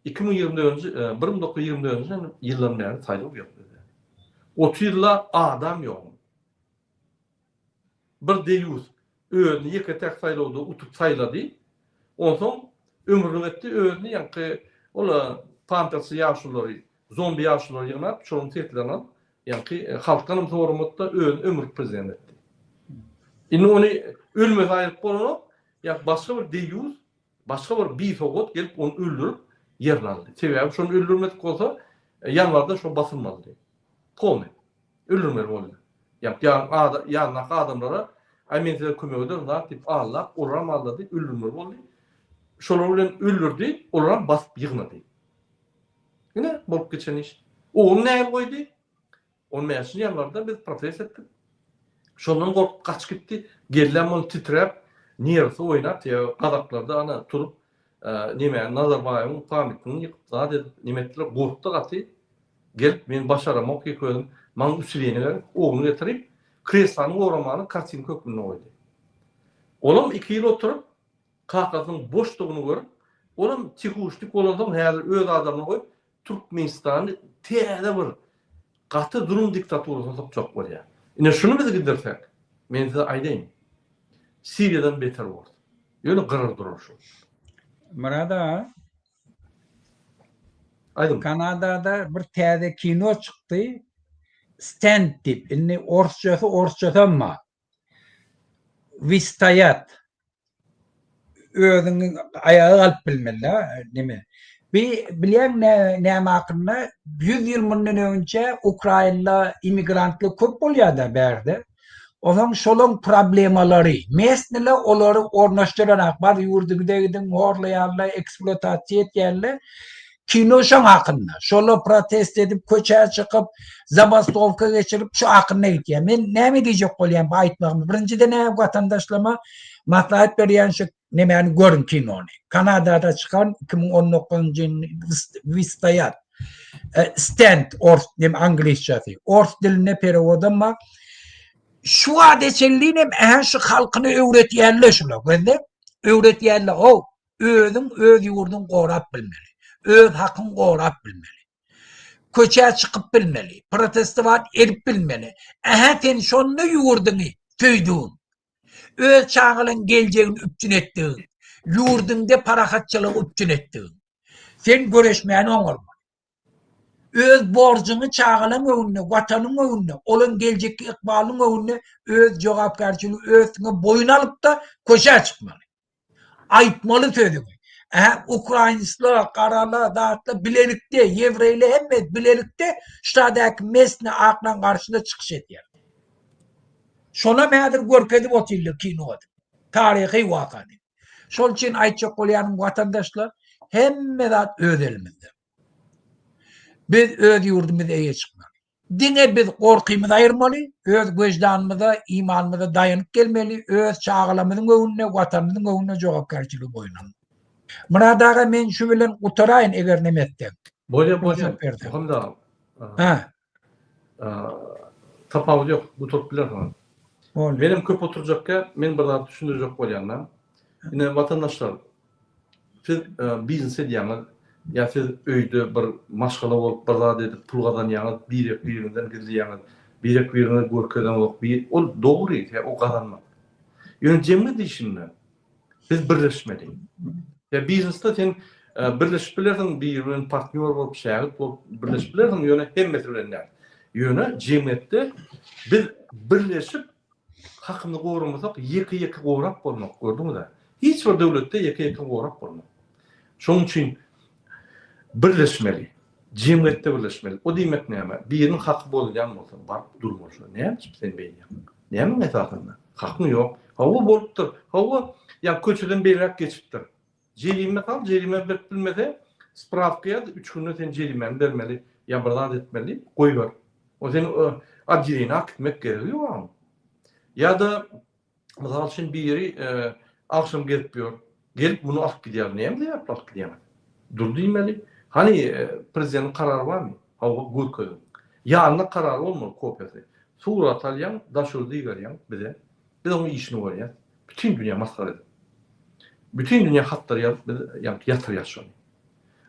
2024-nji, 1924-nji ýyldan bäri saýlaw ýok bizde. 30 ýyllap adam ýok. Bir deýýus özüni ýeke-täk saýlawda utup saýlady. Onsoň ömürlik etdi özüni ýaňky ol pampersli ýaşululary, zombi ýaşululary ýygnap, şolaryň seslerini alyp, ýaňky halkdanam soramady-da özüni ömürlik prezident etdi. Indi ony ölmese aýryp bolanok, ýa başga bir deýýus, başga bir bisowat gelip ony öldürip ýerini aldy. Sebäbi şony öldürmedik bolsa ýanwarda şo basylmalydy. Polny. Öldürmeli boldy. Ýa ýanyndaky adamlara aý men size kömek ederin zat diýip aldap, olaram aldady, öldürmeli boldy. Şolar bilen öldürdi, olaram basyp ýygnady. Ine bolup geçen iş. Ogluny nähili goýdy? On bäşinji ýanwarda biz protest etdik. Şondan gorkup gaçyp gitdi. Geldim ol titräp, nerwsi oýnap, sebäbi gazaklarda ana turup nemäni Nazarbaýewiň pamytnyny ýykyp zat edip neme etdiler, gorkdy gaty. Gelip men başaramok ýeke özüm, maňa usileniýe gerek, ogluny getirip, kreslony goramany kartinka hökmünde goýdy. Olam iki ýyl oturyp, kakasynyň boşdugyny görüp, olam tihuşnik bolansoň häzir öz adamyny goýup, Türkmenistany täze bir gaty zulum diktaturasyna sokjak bolýar. Ine şuny biz gidirsek, men size aýdaýyn, Siriýadan beter bolar. Ýöne gyrar durar şu. Myrat aga, Aýdyň. Kanadada bir täze kino çykdy. Stand diýip. Indi orsçasy orsçasam bar. Wystoýat. Özüňi aýaga galyp bilmeli-dä, neme. Bi bilýäň näme hakynda? 100 ýyl mundan öňçe Ukrainda immigrantlar köp bolýar-da bärde. Onsoň şolaň problemalary, mesnile olary ornaşdyranak, bar ýurduňyza gidiň, horlaýarlar, ekspluatasiýa etýärler. Kino şoň hakynda. Şolar protest edip, köçä çykyp, zabastowka geçirip, şu hakynda gitýär. Men näme diýjek bolýan bu aýtmagymy? Birinjiden näme watandaşlaryma maslahat berýän şu nemäni görüň kinony. Kanadada çykan 2019-njy ýyl Wystoýat. Stand ors neme angliçasy. Ors dilinde perewodam bar. Şu wagta çenli hem ähä şu halkyny öwretýärler şular. Gözle öwretýärler. O özüň öz ýurduň gorap bilmeli. Öz hakyň gorap bilmeli. Köçä çykyp bilmeli. Protestowat edip bilmeli. Ähä sen şonda ýurduňy söýdügiň. Öz çagalaň geljegini üpjün etdigiň. Ýurduňda parahatçylygy üpjün etdigiň. Sen göreşmäni oňarmaly. Öz borjuňy çagalaň öňünde, Watanyň öňünde, olaň geljekki ykbalynyň öňünde öz jogapkärçiligi öz üstüňe boýun alyp-da köçä çykmaly. Aýtmaly sözüňi. Ä ukrainsler, garalar, zatlar bilelikde, ýewreýler hemme bilelikde ştadaky mesne aklaň garşyna çykyş edýär. Şonam häzir görkezip otyrlar kinoda. Taryhy waka diýip. Şol üçin aýtjak bolýanym watandaşlar, hemme zat öz elimizde. Biz öz ýurdumyza eýe çykmaly. Diňe biz gorkymyzy aýyrmaly, öz weždanymyza, imanymyza daýanyp gelmeli, öz çagalarymyzyň öňünde, Watanymyzyň öňünde jogapkärçiligi boýun almaly. Myrat aga men şu bilen gutaraýyn eger neme etseň. Bolýa bolýa Muhammet aga. Hä. Tapawudy ýok gutaryp bilersiňiz. Bolýa. Menem köp oturjakka men bir zat düşündirjek bolýan-da. Ine watandaşlar Siz biznes edýäňiz, ýa siz öýde bir maşgala bolup bir zat edip pul gazanýaňyz, birek biriňizden gizleýäňiz, birek biriňize görkezeňzok, ol dogry, sebäbi o gazanmak. Ýöne jemgyýet işinde biz birleşmeli. Ýa biznesde sen birleşip bilersiň, biri bilen partnýor bolup, şägirt bolup birleşip bilersiň, ýöne hemmesi bilen däl. Ýöne jemgyýetde biz birleşip Hakymyzy goramasak ýeke-ýeke gorap bolmak, gördüňiz-ä. Hiç bir döwletde ýeke-ýeke gorap bolmak. Şonuň üçin birleşmeli. Jemgyýetde birleşmeli. O diýmek näme? Biriniň haky bozulýan bolsa, baryp durmaly şo. Näme üçin sen beýdýäň? Nämäň esasynda? Hakyň ýok. Hawa bolupdyr. Hawa, ýa köçeden beýräk geçipdir. Jerime sal, jerime berip bilmese, sprawka ýaz, üç günde sen jerimäni bermeli, ýa bir zat etmeli diýip, goýber. O seni otdeleniýä akitmek geregi ýok onuň. Ýa-da, mysal üçin, biri agşam gezip ýör, gelip muny alyp gidýär. Näme sebäpli alyp gidýäňiz? Dur diýmeli. Hany, prezidentiň karary barmy? Hawa, görkeziň. Ýanynda karary bolmaly, kopiýasy. Surat alýaň, daşoguz iberýäň bize. Biz onuň işini görýäs. Bütin dünýä masgara edip. Bütin dünýä hatlar ýazyp biz ýaňky ýatyrýas şony.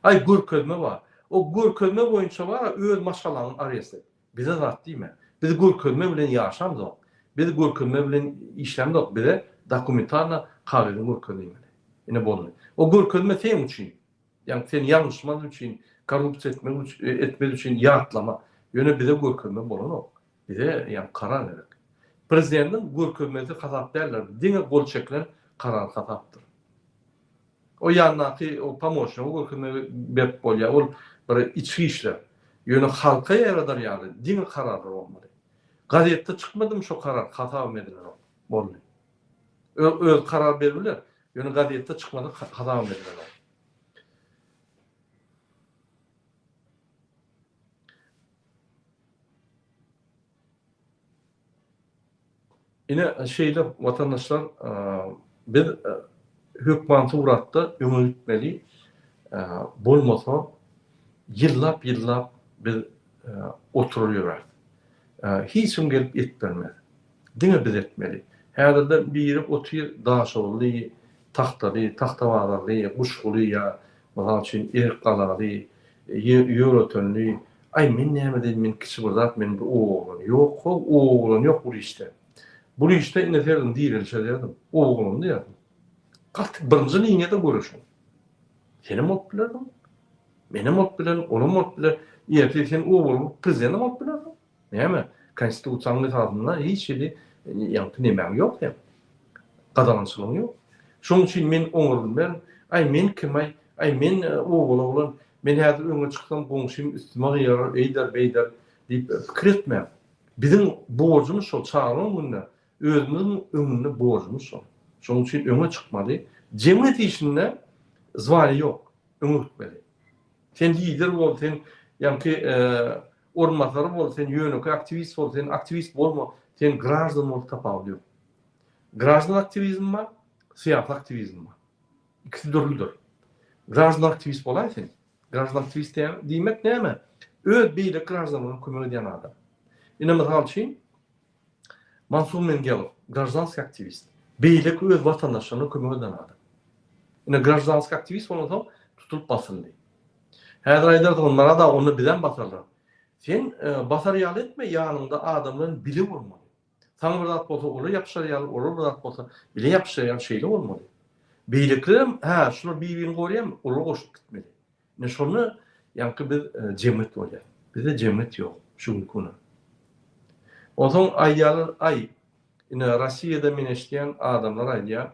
Aý görkezme bar. O görkezme boýunça bar öz maşgalaňy arest et. Bize zat diýme. Biz görkezme bilen ýaşamzok. Biz görkezme bilen işlämzok. Bize dokumentalno kagyzyňy görkez diýmeli. Ine boldy. O görkezme seň üçin. Ýagny sen ýalňyşmaz üçin, korrupsiýa etmek etmez üçin ýatlama. Ýöne bize görkezme bolanok. Bize ýagny karar gerek. Prezidentiň görkezmesi hasap däldir, diňe gol çekilen karar hasapdyr. O ýandaky o pomoçnige görkezme berip bolýar, ol bir içki işler. Ýöne halka ýaradar ýaly diňe kararlar bolmaly. Gazetde çykmadymy şo karar hasabam edilenok. Boldy. Özi karar beribiler, ýöne gazetde çykmasa hasabam edilenok. Ine şeýle watandaşlar biz hökman suratda öňe gitmeli. Bolmasa ýyllap ýyllap biz oturar ýöräris. Hiç kim gelip et bermez. Diňe biz etmeli. Häzirde biri otyr Daşoguzly, Tagtaly, Tagtabazarly, Guşguly ýa mysal üçin Erikgalaly, Ýöretenli, aý men näme edeýin men kiçi bir zat men bir oba oglany. Ýok how oba oglany ýok bul işde. Bul işde ine serediň direlişe diýerdim. Oba oglany diýerdim. Gaty birinji liniýada göreşiň. Senem bolup bilerdiň. Menem bolup bilerin, olam bolup biler. Ertir sen obaly bolup prezidentem bolup bilersiň. Näme? Konstitusiýanyň esasynda hiç hili ýaňky nemäň ýok seň. Gadagançylygyň ýok. Şonuň üçin men oňa bilmerin. Aý men kim-aý? Aý men obaly oglan. Men häzir öňe çyksam goňşym üstüme gygyrar, eýder, beýder diýip pikir etmäň. Biziň borjumyz şol çagalaryň öňünde, özümiziň öňünde borjumyz şol. Şonuň üçin öňe çykmaly. Jemgyýet işinde zwaniýa ýok. Öňe gitmeli. Sen lider bol, sen ýaňky orunbasary bol, sen ýönekeý aktiwist bol, sen aktiwist bolma, sen graždan bol tapawudy ýok. Graždan aktiwizm bar, syýasy aktiwizm bar. Ikisi dürlüdir. Graždan aktiwist bolaý sen. Graždan aktiwist diýmek näme? Öz beýleki graždanlara kömek edýän adam. Ine mysal üçin Mansur Mengelow, graždanskiý aktiwist. Beýleki öz watandaşlaryna kömek eden adam. Ine graždanskiý aktiwist bolansoň tutulyp basyldy. Häzir aýdarsyňyz Myrat aga onda bizem basarlar. Sen basar ýaly etme ýanyňda adamlar bile bolmaly. Saňa bir zat bolsa olar ýapyşar ýaly, olar bir zat bolsa bile ýapyşar ýaly şeýle bolmaly. Beýlekilerem hä şular bir-birini gorýarmy olar goşulyp gitmeli. Ine şonda ýaňky biz jemgyýet bolýar. Bizde jemgyýet ýok şu günki güne. Onsoň aýdýarlar aý ine Rossiýada men eşidýän adamlar aýdýar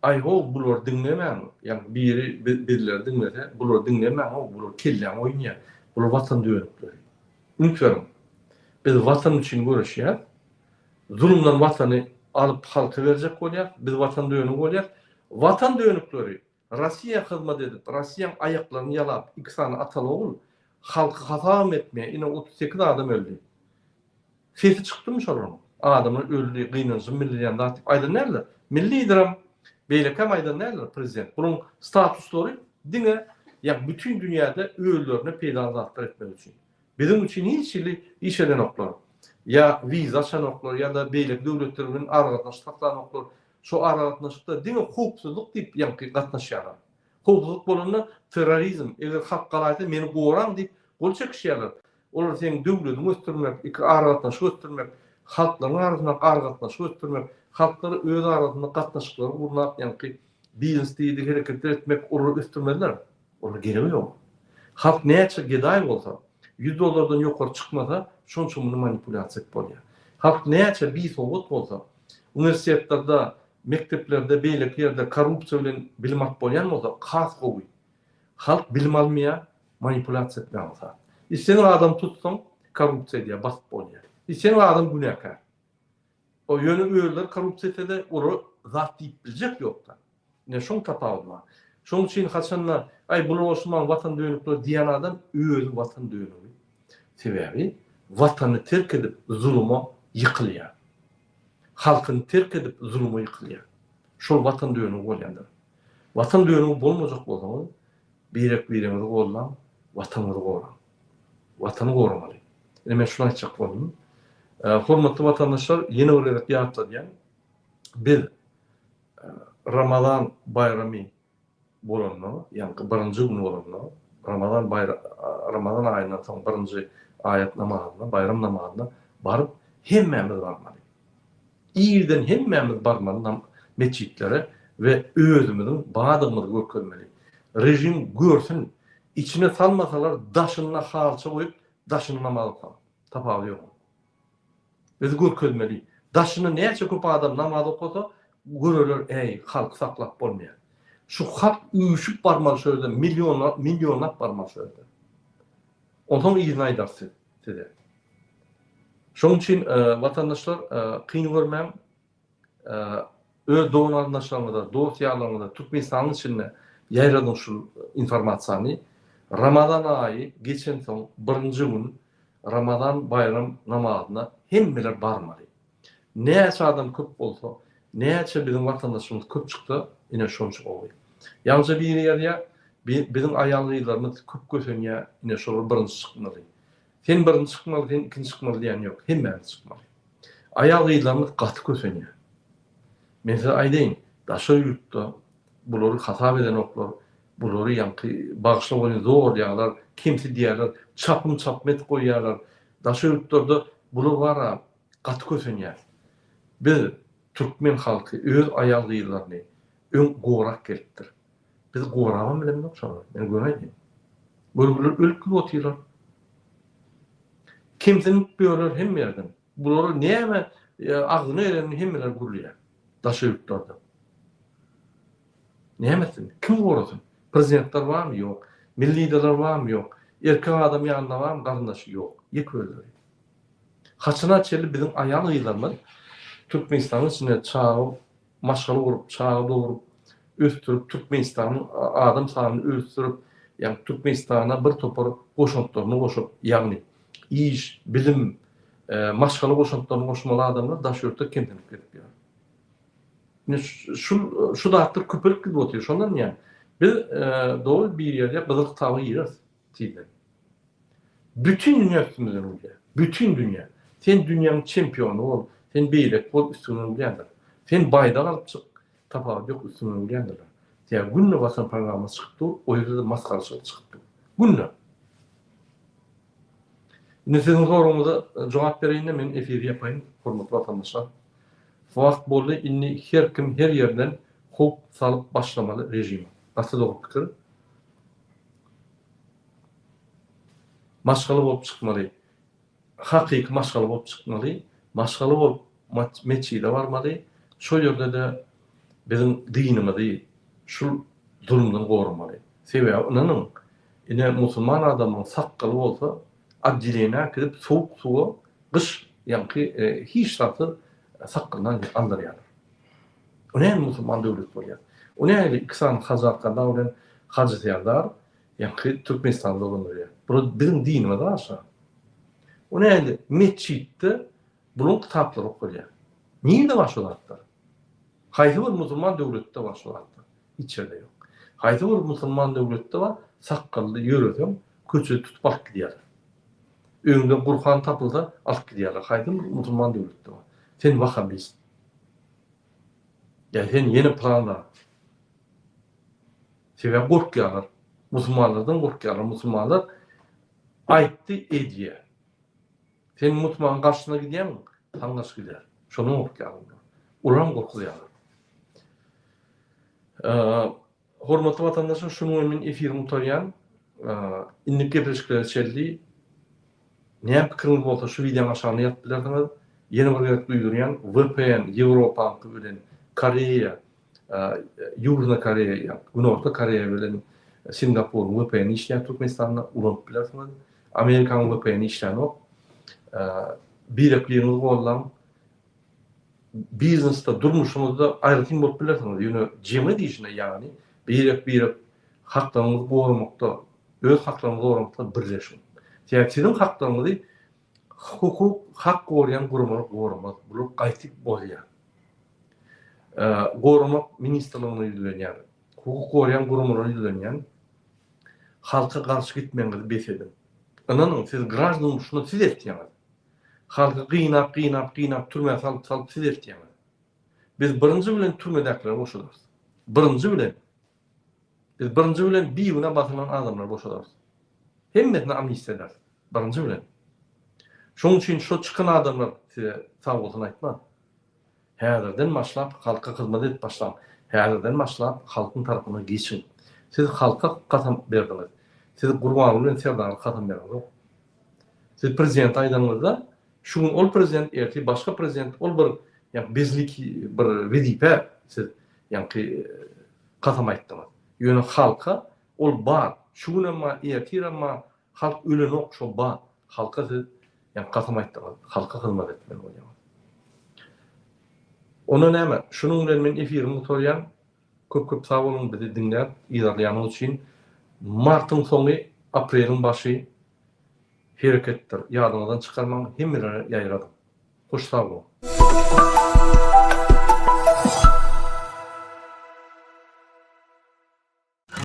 aý how bulary diňlemäň ýaňky biri bizleri diňlese bulary diňlemäň how bular kelläňi oýnaýar bular watan dönükleri. Üns beriň biz watan üçin göreşýäs zulumdan watany alyp halka berjek bolýas biz watan dönügi bolýas watan dönükleri Rossiýa hyzmat edip, Rossiýaň aýaklaryny ýalap iki sany ataly-ogul halky hasabam etmeýär, ine 38 adam öldi. Sesi çykdymy şolaryň? Adamlar öldi, gynanjymy bildirýän zat diýip aýdan däldir. Milli liderem, beýlekem aýdan däldir prezident. Bularyň statuslary diňe ýa bütin dünýäde özlerine peýdaly zatlar etmek üçin. Biziň üçin hiç hili iş edenoklar. Ýa wiza açanoklar ýa-da beýleki döwletler bilen aragatnaşyk saklanoklar. Şo aragatnaşykda diňe howpsuzlyk diýip ýaňky gatnaşýarlar. Howpsuzlyk bolanda terrorizm, eger halk galaýsa meni goraň diýip gol çekişýärler. Olar seň döwlediňi ösdürmek, iki aragatnaşygy ösdürmek, halklaryň arasyndaky aragatnaşygy ösdürmek, halklar öz arasynda gatnaşyklary gurnap ýaňky biznes diýdi hereketler etmek olary ösdürmezler. Olara geregi ýok. Halk näçe gedaý bolsa, ýüz dollardan ýokary çykmasa, şonça muny manipulýasiýa edip bolýar. Halk näçe bisowat bolsa, uniwersitetlerde, mekdeplerde, beýleki ýerde korrupsiýa bilen bilim alyp bolýan bolsa, has gowy. Halk bilim almaýar, manipulýasiýa etmek aňsat. Islendik adamy tutsaň, korrupsiýa edýär, basyp bolýar. Islendik adam günäkär. O ýöne özleri korrupsiýa etse-de, olara zat diýip biljek ýok-da. Ine şoň tapawudy bar. Şoň üçin haçanda aý bular goşulmaň watan dönükleri diýen adam özi watan dönügi. Sebäbi watanyny terk edip zuluma ýykylýar. Halkyny terk edip zuluma ýykylýar. Şol watan dönügi bolýandyr. Watan dönügi bolmajak bolsaňyz birek biriňizi gollaň, watanyňyzy goraň. Watany goramaly. Ine men şuny aýtjak boldum. Hormatly watandaşlar ýene bir gezek ýatladýan. Biz Ramazan baýramy bolanda, ýaňky birinji gün bolanda, Ramazan baýra Ramazan aýyndan soň birinji aýat namazyna, baýram namazyna baryp hemmämiz barmaly. Irden hemmämiz barmaly nam metjitlere we özümiziň badygymyzy görkezmeli. Režim görsün, içine salmasalar daşynda halça goýup daşynda namaz okaň. Tapawudy ýok. Biz görkezmeli. Daşynda näçe köp adam namaz okasa, göreler äý, halky saklap bolmaýar. Şu halk üýşüp barmaly şo ýerde, millionlap, millionlap barmaly şo ýerde. Onsoň yzyny aýdarys siz, size. Şonuň üçin watandaşlar kyn görmäň. Öz dogan-garyndaşlaryňyza, dost-ýarlaryňyza Türkmenistanyň içinde ýaýradyň şul informasiýany. Ramazan aýy geçensoň birinji gün Ramazan baýram namazyna hemmeler barmaly. Näçe adam köp bolsa, näçe biziň watandaşymyz köp çyksa, ine şonça gowy. Ýaňja biri ýazýar, biziň aýal-gyzlarymyz köp kösenýär, ine şolar birinji çykmaly. Sen birinji çykmaly, sen ikinji çykmaly diýen ýok, hemmämiz çykmaly. Aýal-gyzlarymyz gaty kösenýär. Men size aýdaýyn, daşary ýurtda bulary hasap edenoklar, bulary ýaňky bagyşla welin zorlaýarlar, kemsidýärler, çapym-çapym edip goýýarlar. Daşary ýurtlarda bular bar-a gaty kösenýär. Biz türkmen halky öz aýal-gyzlaryny öň gorap gelipdir. Biz gorabam bilemzok şolary, men göni aýdýan. Görgüler ölüp gidip otyrlar. Kemsinip ýörler hemme ýerden. Bulara näme agzyna gelenini hemmeler gürleýär. Daşary ýurtlarda. Näme etsin? Kim gorasyn? Prezidentler barmy? Ýok. Milli liderler barmy? Ýok. Erkek adam ýanynda barmy? Garyndaşy? Ýok. Ýeke özleri. Haçana çenli biziň aýal-gyzlarymyz Türkmenistanyň içinde çaga maşgala gurup, çaga dogrup, ösdürip, Türkmenistanyň adam sanyny ösdürip, ýagny Türkmenistana bir topar goşantlaryny goşup, ýagny iş, bilim, maşgala goşantlaryny goşmaly adamlar daş ýurtda kemsinip gezip ýör. Ine şu şu zatlar köpelip gidip otyr. Şondan diýýän, biz dogry bir ýerde gyzyl kitaba gireris tizden. Bütin dünýä üstümizden gülýär. Bütin dünýä. Sen dünýäň çempiony bol, sen beýleki bol üstüňden gülýändir. Sen baýdak alyp çyk, tapawut ýok üstüňden gülýändirler. Sebäbi günde Watan programmasy çykyp dur, o ýerde-de masgaraçylyk çykyp dur. Günde. Indi siziň soragyňyza jogap bereýin-de men efiri ýapaýyn, hormatly watandaşlar. Wagt boldy indi her kim her ýerden howp salyp başlamaly režime. Gaty dogry pikir. Maşgala bolup çykmaly. Hakyky maşgala bolup çykmaly. Maşgala bolup metjide barmaly. Şol ýerde-de biziň dinimizi şul zulumdan goramaly. Sebäbi ynanyň, ine musulman adamyň sakgaly bolsa otdeleniýä äkidip sowuk suwa gyş ýaňky hiç zatsyz sakgalyny aldyrýarlar. O näme musulman döwlet bolýar? O nähili iki sany Hajy Arkadag bilen Hajy Serdar ýaňky Türkmenistany dolandyrýar? Bular biziň dinimize garşy. O nähili metjitde bularyň kitaplary okalýar? Nirde bar şo zatlar? Haýsy bir musulman döwletde bar şo zatlar? Hiç ýerde ýok. Haýsy bir musulman döwletde bar, sakgally ýöreseň, köçede tutup alyp gidýärler. Öýüňden Gurhan tapylsa, alyp gidýärler. Haýsy bir musulman döwletde bar? Sen wahabist. Ýa sen ýene pylan zat. Sebäbi gorkýarlar. Musulmanlardan gorkýarlar. Musulmanlar aýtdy, edýär. Sen musulmanyň garşysyna gidýäňmi? Saňa garşy gider. Şondan gorkýarlar. Olaram gorkuzýarlar. Hormatly watandaşlar, şunuň bilen men efirimi gutarýan. Indiki gepleşiklere çenli näme pikiriňiz bolsa şu wideonyň aşagyna ýazyp bilersiňiz. Ýene bir gezek duýdurýan, VPN Ýewropaňky bilen Koreýa, Ýužna Koreýa, ýa Günorta Koreýa bilen Singapuryň VPN-i işleýär Türkmenistanda, ulanyp bilersiňiz. Amerikanyň VPN-i işlänok. Birek-biriňizi gollaň. Biznesde, durmuşyňyzda aýratyn bolup bilersiňiz, ýöne jemgyýet işinde, ýagny birek-birek haklaryňyzy goramakda, öz haklaryňyzy goramakda birleşiň. Sebäbi siziň haklaryňyzy hukuk, hak goraýan guramalar goramaz. Bular gaýty bozýar. Goramak ministrligine ýüzlenýän, hukuk goraýan guramalara ýüzlenýän, halka garşy gitmegiňizi bes ediň. Ynanyň, siz graždan urşuna siz eltýäňiz. Halky gynap, gynap, gynap türmä salyp, salyp siz eltýäňiz. Biz birinji bilen türmedäkileri boşadarys. Birinji bilen. Biz birinji bilen bigünä basylan adamlary boşadarys. Hemmesine amnistiýa ederis. Birinji bilen. Şonuň üçin şo çykan adamlar size sag bolsun aýtmaz. Häzirden başlap halka hyzmat edip başlaň. Häzirden başlap halkyň tarapyna geçiň. Siz halka kasam berdiňiz. Siz Gurbanguly bilen Serdara kasam bereňzok. Siz prezidente aýdanyňyzda, şu gün ol prezident, ertir başga prezident, ol bir ýaňky bezliki bir wezipe siz ýaňky kasam aýtdyňyz. Ýöne halka ol bar, şu günem bar, ertirem bar, halk ölenok, şo bar. Halka siz ýaňky kasam aýtdyňyz, halka hyzmat etmeli bolýaňyz. Onda näme, şunuň bilen men efirimi gutarýan. Köp köp sag boluň bizi diňläp yzarlaýanyňyz üçin. Martyň soňy apreliň başy hereketdir. Ýadyňyzdan çykarmaň hemmelere ýaýradyň. Hoş sag boluň.